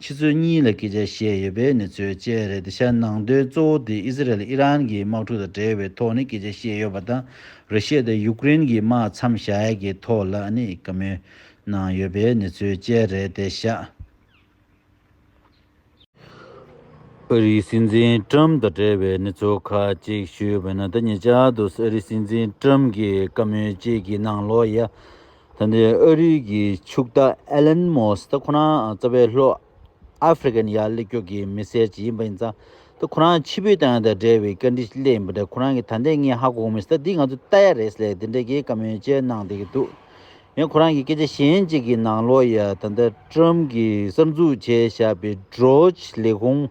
ཆུ་ཚོད་གཉིས་ལ་སྐད་ཆ་བཤད་ཡོད་པའི་གནས་ཚུལ་བཅས་རེད་དེ་ཤག་ནང་དོན་གཙོ་བོ་དེ་ཨི་ཟི་རེལ་ཨི་རན་གྱི་དམག་འཁྲུག་དང་འབྲེལ་བའི་ཐོག་ནས་སྐད་ཆ་བཤད་ཡོད་པ་དང་ར་ཤི་ཡ་དང་ཡུཀ་རེན་གྱི་དམག་མཚམས་བཞག་ཡ་གི་ཐོག་ལ་ནི་བཀའ་མོལ་གནང་ཡོད་པའི་གནས་ཚུལ་བཅས་རེད་དེ་ཤག་ཨ་རིའི་སྲིད་འཛིན་ཀྲམ་དང་འབྲེལ་བའི་གནས་ཚུལ་ཁག་ཅིག་ཞུས་པ་ན། ད་ཉེ་ཆར་དུ་ཨ་རིའི་སྲིད་འཛིན་ཀྲམ་གྱིས་བཀའ་མོལ་ཅིག་གི་ནང་ལོགས་ཡ། ད་ལྟའི་ཨ་རི་གི་ཕྱུག་བདག་ཨེ་ལན་མོ་སི་ད་ཁོ་རང་རྩ་བའི་ལྷོ་ཨ་ཧྥེ་རི་ཀ་ནས་ཡར་སླེབས་མཁན་གྱི་མི་སེར་ཅིག་ཡིན་པ་ཡིན་ཙང་། ད་ཁོ་རང་ཕྱིར་འབུད་བཏང་ཡ་དང་འབྲེལ་བའི་བཀའ་འདྲི་སླེབས་ཡིན་པ་འདྲ། ཁོ་རང་གིས་ད་ལྟའི་ངས་ཧ་གོ་གི་མེད་ཟེར། ད་འདི་ང་ཚོ་ལྟ་ཡ་རེད་ཟེར་དེ་འདྲ་གི་བཀའ་མོལ་བཅས་གནང་བསྡད་ཀྱི་འདུག་ཡང་ཁོ་རང་གི་སྐད་ཆ་གཞན་གཅིག་གི་ནང་ལོགས་ཡ་ད་ལྟ་ཀྲམ་གྱིས་གསར་འཛུགས་བྱས་བཞག་པའི་ཌོ་ཇི་ལས་ཁུངས་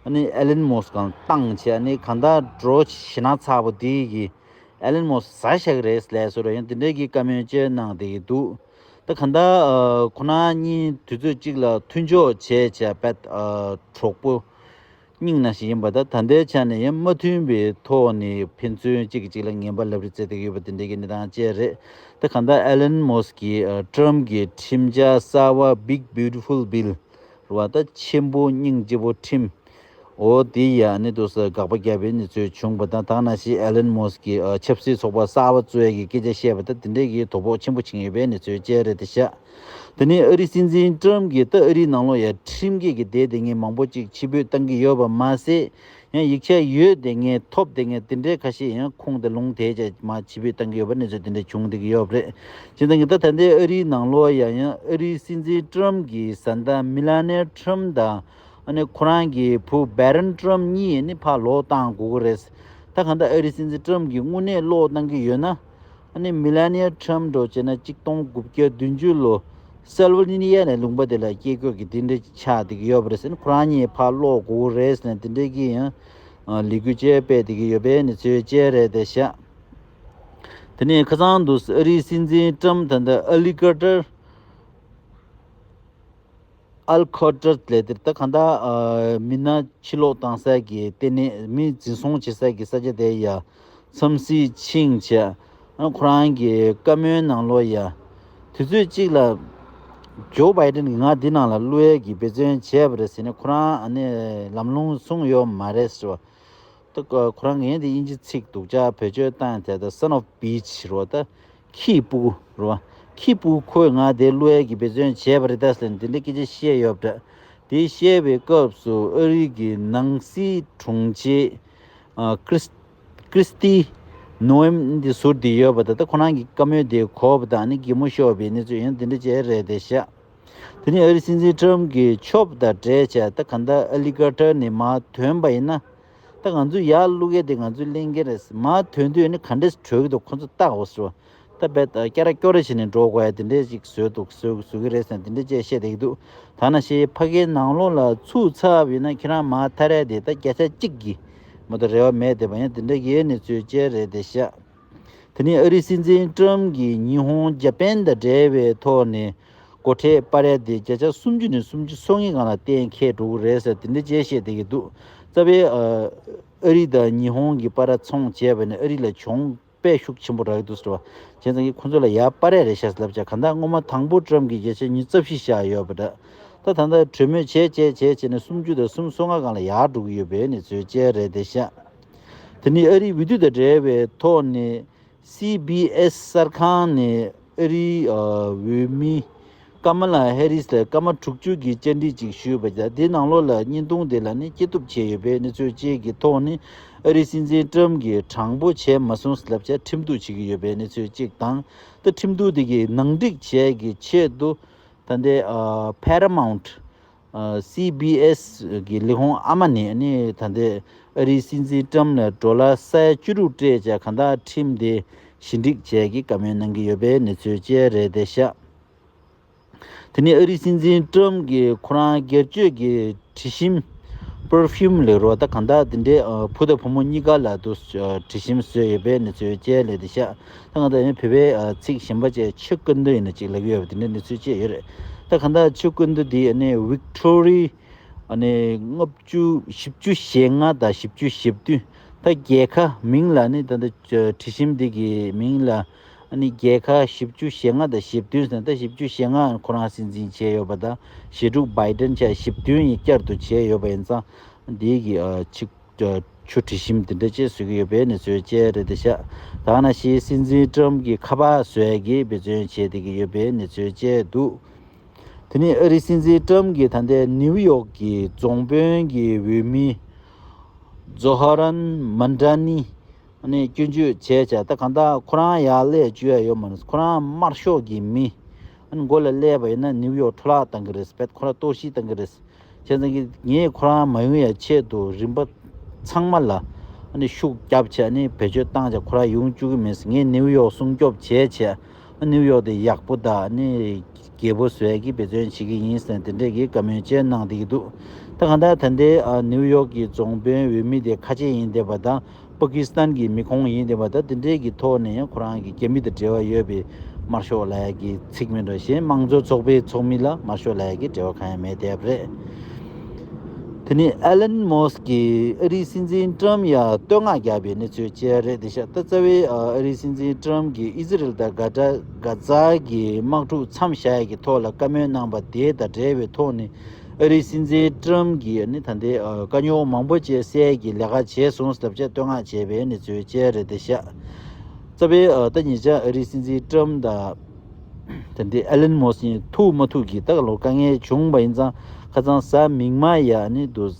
ཨ་ནི་ཨེ་ལན་མོ་སི་གང་བཏང་བྱས། ཨ་ནི་གང་ལྟར་ཌོ་ཇི་ཞེད་སྣང་ཚ་པོ་དེ་གིས་ཨེ་ལན་མོ་སི་ཟ་བཞག་གི་རེད་ལབ་བཟོ་འདྲ་ཡང་དེ་འདྲའི་གི་བཀའ་མོལ་བཅས་གནང་བསྡད་ཀྱི་འདུག་ད་གང་ལྟར་ཁོ་རང་གཉིས་དུས་ཚོད་གཅིག་ལ་མཐུན་ཕྱོགས་བྱས་བྱས་པད་གྲོགས་པོ། སྙིང་ནང་བཞིན་ཡིན་པ་དང་། ད་ལྟའི་ཆ་ནས་ཡང་མ་མཐུན་པའི་ཐོག་ནས་ཕན་ཚུན་གཅིག་གིས་གཅིག་ལ་ངན་པ་ལབ་རེས་བྱེད་བསྡད་ཀྱི་ཡོད་པ་དེ་འདྲའི་གི་གནས་སྟངས་བཅས་རེད། ད་གང་ལྟར་ཨེ་ལན་མོ་སི་གིས་ཨ་ཀྲམ་གྱི་ཁྲིམས་འཆར་གསར་བ་Big Beautiful Bill རེད་བ། ད་ཆེན་པོ་སྙིང་རྗེ་པོ་ཁྲིམས་འོ་དེ་ཡ་ནི་འདུག་སེ་དགག་པ་བརྒྱབ་པའི་གནས་ཚུལ་བྱུང་བ་དང་། ད་ནང་བཞིན་ཨེ་ལན་མོ་སི་གི་ཨ་ཆབ་སྲིད་ཚོགས་པ་གསར་བ་བཙུགས་ཡས་ཀྱི་སྐད་ཆ་བཤད་པ་ད་དེ་འདྲའི་གི་དོ་ཕོག་ཆེན་པོ་ཕྱིན་ཡོད་པའི་གནས་ཚུལ་བཅས་རེད་དེ་ཤག་དེ་ནས་ཨ་རིའི་སྲིད་འཛིན་ཀྲམ་གྱིས་ད་ཨ་རིའི་ནང་ལོགས་ཡ་ཁྲིམས་འགལ་གྱི་སྡེ་དེ་ངས་མང་པོ་ཅིག་ཕྱིར་འབུད་བཏང་གི་ཡོད་པ་མ་ཟད། ཡང་ཡིག་ཆ་ཡོད་དེ་ངས་ཐོབ་དེ་ངས་དེ་འདྲའི་ཁ་ཤས་ཡང་ཁུངས་དེ་ལུང་དེ་བྱས་མ་ཕྱིར་འབུད་བཏང་གི་ཡོད་པ་གནས་ཚུལ་དེ་འདྲ་བྱུང་བསྡད་ཀྱི་ཡོད་པ་རེད། བྱས་ཙང་གི་ད་ད་ལྟའི་ཨ་རིའི་ནང་ལོགས་ཡ་ཡང་ཨ་རིའི་སྲིད་འཛིན་ཀྲམ་གྱི་བཟའ་ཟླ་མི་ལ་ནེ་ཀྲམ་དང་ཨ་ནི་ཁོ་རང་གི་བུ་བྷེ་རན་ཀྲམ་གཉིས་ནི་ཕར་ལོག་བཏང་དགོས་ཀྱི་རེད། ད་གང་ལྟར་ཨ་རིའི་སྲིད་འཛིན་ཀྲམ་གྱིས་དངོས་གནས་ལོག་བཏང་གི་ཡོད་ན། ཨ་ནི་མི་ལ་ནི་ཡ་ཀྲམ་འགྲོ་བྱས་ན་གཅིག་སྟོང་དགུ་བརྒྱ་བདུན་ཅུ་ལོ་སལ་ཝ་ནི་ཡ་ནས་ལུང་པ་དེ་ལ་སྐྱེས་སྐྱོ་གི་དེ་འདྲ་ཆགས་བསྡད་ཀྱི་ཡོད་པ་རེད་ཟེར་ནས། ཁོ་རང་གཉིས་ཕར་ལོག་དགོས་རེད་ཟེར་ནས་དེ་འདྲ་གི་ཡང་ལས་འགུལ་བཅས་སྤེལ་བསྡད་ཀྱི་ཡོད་པའི་གནས་ཚུལ་བཅས་རེད་དེ་ཤག་དེ་ནས་ཁ་སང་དུ་ཨ་རིའི་སྲིད་འཛིན་ཀྲམ་ད་ལྟ་ཨ་ལི་ཀ་ཏར། ཨལ་ཁོ་ཏྲ་ལས་དེར་ད་གང་ལྟར་མི་སྣ་ཕྱིར་ལོག་བཏང་ས་གི་ལྟེ་གནས། མི་འཛིན་བཟུང་བྱེད་ས་གི་ས་ཆ་དེ་ཡ་འཚམས་གཟིགས་ཕྱིན་བྱས། ཨ་ཁོ་རང་གི་བཀའ་མོལ་ནང་ལོགས་ཡ་དུས་ཚོད་གཅིག་ལ་ཇོ་བྷའི་ཏན་གྱིས་ང་འདི་ནང་ལ་བླུག་ཡས་ཀྱི་འབད་བརྩོན་བྱས་པ་རེད་ཟེར་ནས་ཁོ་རང་ཨ་ནི་ལམ་ལྷོང་སོང་ཡོད་མ་རེད་ཟེར་བ། ད་ཁོ་རང་ངས་འདི་དབྱིན་ཇི་ཚིག་སྡུག་ཅག་བེད་སྤྱོད་བཏང་དེ་ད་son of bitch རེད་བ། ད་ཁྱི་སྤུ་གུ་རེད་བ། ཁྱི་སྤུ་གུ་ཁོས་ང་དེ་བླུག་ཡས་ཀྱི་འབད་བརྩོན་བྱས་པ་རེད་ད་ཟེར་ནས་དེ་འདྲ་སྐད་ཆ་བཤད་ཡོད་པ་འདྲ། དེ་བཤད་པའི་སྐབས་སུ་ཨ་རི་གི་ནང་སྲིད་དྲུང་ཆེ་ཨ་ཀྲིས་ཀྲིས་ཏི་ནོ་ཨེམ་འདི་ཟུར་དེ་ཡོད་པ་ད། ད་ཁོ་རང་གི་བཀའ་མོལ་དེ་གོ་བ་དང་ནི་གད་མོ་ཤོར་བའི་གནས་ཚུལ་ཡང་དེ་འདྲ་བྱས་རེད་དེ་ཤག་དེ་ནས་ཨ་རི་སྲིད་འཛིན་ཀྲམ་གྱིས་ཆོབ་དང་འབྲེལ་བྱས་ད་གང་ལྟར་ཨ་ལི་ཀ་ཏར་ནས་མར་ཐོན་པ་ཡིན་ན། ད་ང་ཚོས་ཡར་བླུག་ཡས་དེ་ང་ཚོས་ལེན་གྱི་རེད། མར་ཐོན་དུས་ནི་ག་འདྲས་བྲོས་ཀྱི་འདུག་ཁོ་ཚོ་བལྟ་དགོས་སོ། ད་བས་ད་སྐྱ་ར་སྐྱོ་ར་བྱས་ནས་འགྲོ་དགོས་ཡ་དེ་འདྲས་ཅིག་བཟོས་འདུག་བཟོ་བཟོ་གི་རེད་ཟེར་ནས་དེ་འདྲས་བཅས་བཤད་བསྡད་ཀྱི་འདུག་ད་ནང་བཞིན་ཕ་གིའི་ནང་ལོགས་ལ་ཚུགས་ཚར་བ་ཡིན་ན་ཁྱེད་རང་མར་ཐར་ཡས་དེ་ད་བརྒྱ་ཆ་གཅིག་གི་མ་གཏོགས་རེ་བ་མེད་བསྡད་པ་ཡང་དེ་འདྲས་ཀྱི་གནས་ཚུལ་བཅས་རེད་དེ་ཤག་དེ་ནས་ཨ་རིའི་སྲིད་འཛིན་ཀྲམ་གྱིས་ཉི་ཧོང་། ཇ་པན་དང་འབྲེལ་བའི་ཐོག་ནས་སྒོ་ཁྲལ་སྤར་ཡ་དེ་བརྒྱ་ཆ་སུམ་ཅུ་ནས་སུམ་ཅུ་སོ་ལྔའི་སྒང་ལ་གཏན་འཁེལ་འགྲོ་གི་རེད་ཟེར་དེ་འདྲ་བཅས་བཤད་བསྡད་ཀྱི་འདུག་རྩ་བའི་ཨ་རི་དང་ཉི་ཧོང་གི་བར་ཚོང་བྱས་པ་ནས་ཨ་རི་ལ་གྱོང་དཔེ་ཤུགས་ཆེན་པོ་རག་གི་འདུག་ཟེར་བ། བྱས་ཙང་གི་ཁོ་ཚོ་ལ་ཡར་སྤར་ཡ་རེད་ཤག་ལབ་བྱས། གང་ལྟར་སྔོན་མ་དང་པོ་ཀྲམ་གྱིས་བརྒྱ་ཆ་ཉི་ཤུ་རྩ་བཞི་བཞག་ཡོད་པ་འདྲ། ད་ད་ལྟ་གྲོས་མོལ་བྱས་བྱས་བྱས་བྱས་ནས་སུམ་ཅུ་དང་སུམ་སོ་ལྔ་སྒང་ལ་ཡར་འགྲོ་གི་ཡོད་པའི་གནས་ཚུལ་བཅས་རེད་དེ་ཤག་དེ་ནས་ཨ་རིའི་འོས་བསྡུ་དང་འབྲེལ་བའི་ཐོག་ནས་སི་བི་ཨེས་གསར་ཁང་ནས་ཨ་རིའི་ཨ་འོས་མི་ཀ་མ་ལ་ཧེ་རིས་ལ་སྐར་མ་དྲུག་ཅུ་གི་བཅར་འདྲི་ཅིག་ཞུས་པ་དང་། དེའི་ནང་ལོགས་ལ་བརྙན་ཐུང་དེ་ལ་ནི་སྐྱེ་སྟོབས་བྱས་ཡོད་པའི་གནས་ཚུལ་བཅས་ཀྱི་ཐོག་ནས་ཨ་རིའི་སྲིད་འཛིན་ཀྲམ་གྱིས་དྲང་པོ་བྱས་མ་སོང་ལབ་བྱས་ཁྲིམས་གཏུག་བྱེད་ཀྱི་ཡོད་པའི་གནས་ཚུལ་གཅིག་དང་། ད་ཁྲིམས་གཏུག་དེ་གི་ནང་འགྲིག་བྱས་ཀྱི་ཆེད་དུ། ད་ལྟའི་ཨ་Paramount ཨ་སི་བི་ཨེས་གི་ལས་ཁུངས་ཨ་མ་ནས་ཨ་ནི་ད་ལྟའི་ཨ་རིའི་སྲིད་འཛིན་ཏྲམ་ལ་ཌོ་ལར་ས་ཡ་བཅུ་དྲུག་སྤྲད་བྱས་གང་ལྟར་ཁྲིམས་དེ་ཞི་འགྲིག་བྱས་ཀྱི་བཀའ་མོལ་གནང་གི་ཡོད་པའི་གནས་ཚུལ་བཅས་རེད་བསྡད་ཤག་དེ་ནས་ཨ་རིའི་སྲིད་འཛིན་ཏྲམ་གྱིས་ཁོ་རང་སྒེར་གཅོད་ཀྱི་དྲི་ཞིམ་པར་ཕིའུམ་ལབ་རོ། ད་གང་ལྟར་དེ་འདྲའི་ཨ་བུ་དང་བུ་མོ་གཉིས་ཀ་ལ་དུ་ཨ་དྲི་ཞིམ་བཟོས་ཡོད་པའི་གནས་ཚུལ་བཅས་སླེབས་བསྡད་ཤག་ད་གང་ལྟར་ཡང་བོད་པའི་ཨ་ཚིག་གཞན་པ་བཅས་ཆུ་དཀོན་དུ་ཡིན་ན་ཅིག་ལབ་ཀྱི་ཡོད་པ་དེ་འདྲའི་གནས་ཚུལ་བཅས་ཡོད་རེད། ད་གང་ལྟར་ཆུ་དཀོན་དུ་དེ་ཨ་ནི་ཝིག་ཊོ་རི་ཨ་ནི་ལྔ་བཅུ་བཞི་བཅུ་ཞེ་ལྔ་དང་བཞི་བཅུ་ཞེ་བདུན། ད་རྒྱལ་ཁབ་མིང་ལ་ནི་ད་ལྟ་དྲི་ཞིམ་འདི་གི་མིང་ལ་ཨ་ནི་རྒྱལ་ཁབ་བཞི་བཅུ་ཞེ་ལྔ་དང་ཞེ་བདུན་ཟེར། ད་བཞི་བཅུ་ཞེ་ལྔ་ཁོ་རང་སྲིད་འཛིན་བྱས་ཡོད་པ་དང་ཞེ་དྲུག་བྷའི་ཌེན་བྱས་ཞེ་བདུན་ཡིན་བསྐྱར་དུ་བྱས་ཡོད་པ་ཡིན་ཙང་འདི་གི་ཨ་ཆིག་ཆུ་དྲི་ཞིམ་དེ་འདྲ་བཅས་བཟོ་གི་ཡོད་པའི་གནས་ཚུལ་བཅས་རེད་དེ་ཤག་ད་ག་ནང་བཞིན་སྲིད་འཛིན་ཏྲམ་གྱི་ཁ་པར་བཟོ་ཡས་ཀྱི་འབད་བརྩོན་བྱས་བསྡད་ཀྱི་ཡོད་པའི་གནས་ཚུལ་བཅས་འདུག་དེ་ནས་ཨ་རིའི་སྲིད་འཛིན་ཏྲམ་གྱིས་ད་ལྟའི་ནིའུ་ཡོག་གི་རྫོང་དཔོན་གྱི་འོས་མི་ཛོ་ཧ་རན་མན་ཌ་ནི་ཨ་ནི་སྐྱོན་བརྗོད་བྱས་བྱས། ད་གང་ལྟར་ཁོ་རང་ཡར་སླེབས་བཅུག་ཡ་ཡོད་མ་རེད། ཁོ་རང་དམར་ཤོག་གི་མི་ཨ་ནི་མགོ་ལ་སླེབས་པ་ཡིན་ན་ནིའུ་ཡོག་འཕྲོ་བརླག་བཏང་གི་རེད་པས། ཁོ་རང་གཏོར་བཤིག་བཏང་གི་རེད། བྱས་ཙང་གི་ངས་ཁོ་རང་མ་ཡོང་ཡ་ཆེད་དུ་རིམ་པ་ཚང་མ་ལ་ཨ་ནི་ཤུགས་རྒྱབ་བྱས་ཨ་ནི་བེད་སྤྱོད་བཏང་བྱས་ཁོ་རང་ཡོང་བཅུག་གི་མེད། ངས་ནིའུ་ཡོག་སྲུང་སྐྱོབ་བྱས་བྱས་ཨ་ནིའུ་ཡོག་དེ་ཡག་པོ་དང་ཨ་ནི་རྒྱས་པོ་བཟོ་ཡ་གི་འབད་བརྩོན་བྱེད་ཀྱི་ཡིན་ཟེར་དེ་འདྲས་ཀྱི་བཀའ་མོལ་བཅས་གནང་བསྡད་ཀྱི་འདུག་ད་གང་ལྟར་ད་ལྟའི་ཨ་ནིའུ་ཡོག་གི་རྫོང་དཔོན་འོས་མི་དེ་ཁ་ཆེ་ཡིན་བསྡད་པ་དང་། པ་ཀི་སི་ཐན་གྱི་མི་ཁོངས་ཡིན་བསྡད་པ་དང་དེ་འདྲའི་གི་ཐོག་ནས་ཡང་ཁོ་རང་གི་རྒྱ་མི་དང་འབྲེལ་བ་ཡོད་པའི་དམར་ཤོག་ལབ་ཡ་གི་ཚིག་མི་འདྲ་གཞན་དམངས་གཙོ་ཚོགས་པའི་ཚོགས་མི་ལ་དམར་ཤོག་ལབ་ཡ་གི་འབྲེལ་བ་གང་ཡང་མེད་བསྡད་པ་རེད། དེ་ནས་ཨེ་ལན་མོ་སི་ཀིས་ཨ་རིའི་སྲིད་འཛིན་ཏྲམ་ཡ་བསྟོད་བསྔགས་བརྒྱབ་པའི་གནས་ཚུལ་བཅས་རེད་དེ་ཤག་ད་རྩ་བའི་ཨ་རིའི་སྲིད་འཛིན་ཏྲམ་གྱིས་ཨི་ཟི་རེལ་དང་གྷ་ཛ་གྷ་ཛ་གི་དམག་འཁྲུག་མཚམས་བཞག་ཡ་གི་ཐོག་ལ་བཀའ་མོལ་གནང་པ་དེ་དང་འབྲེལ་བའི་ཐོག་ནས། ཨ་རིའི་སྲིད་འཛིན་ཏྲམ་གྱིས་ནི་ད་ལྟའི་ཨ་དཀའ་རྙོག་མང་པོ་ཅིག་སེལ་གྱི་ལས་ཀ་བྱས་སོང་ཟེར་བྱས་བསྟོད་བསྔགས་བྱས་པའི་གནས་ཚུལ་བཅས་རེད་དེ་ཤག་རྩ་བའི་ཨ་ད་ཉེ་ཆར་ཨ་རིའི་སྲིད་འཛིན་ཏྲམ་དང་ད་ལྟའི་ཨེ་ལན་མོ་སི་ཐུག་མ་ཐུག་གི་ད་ག་ལོ་དཀའ་ངལ་བྱུང་བ་ཡིན་ཙང་ཁ་སང་གཟའ་མིག་དམར་ཡ་ནི་འདུག་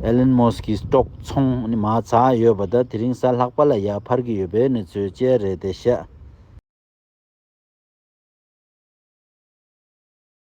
ཨེ་ལན་མོ་སི་ཀི་སི་ཊོག་ཚོང་ནི་མར་ཚར་ཡོད་པ་དང་དེ་རིང་གཟའ་ལྷག་པ་ལ་ཡར་འཕར་གྱི་ཡོད་པའི་གནས་ཚུལ་བཅས་རེད་དེ་ཤག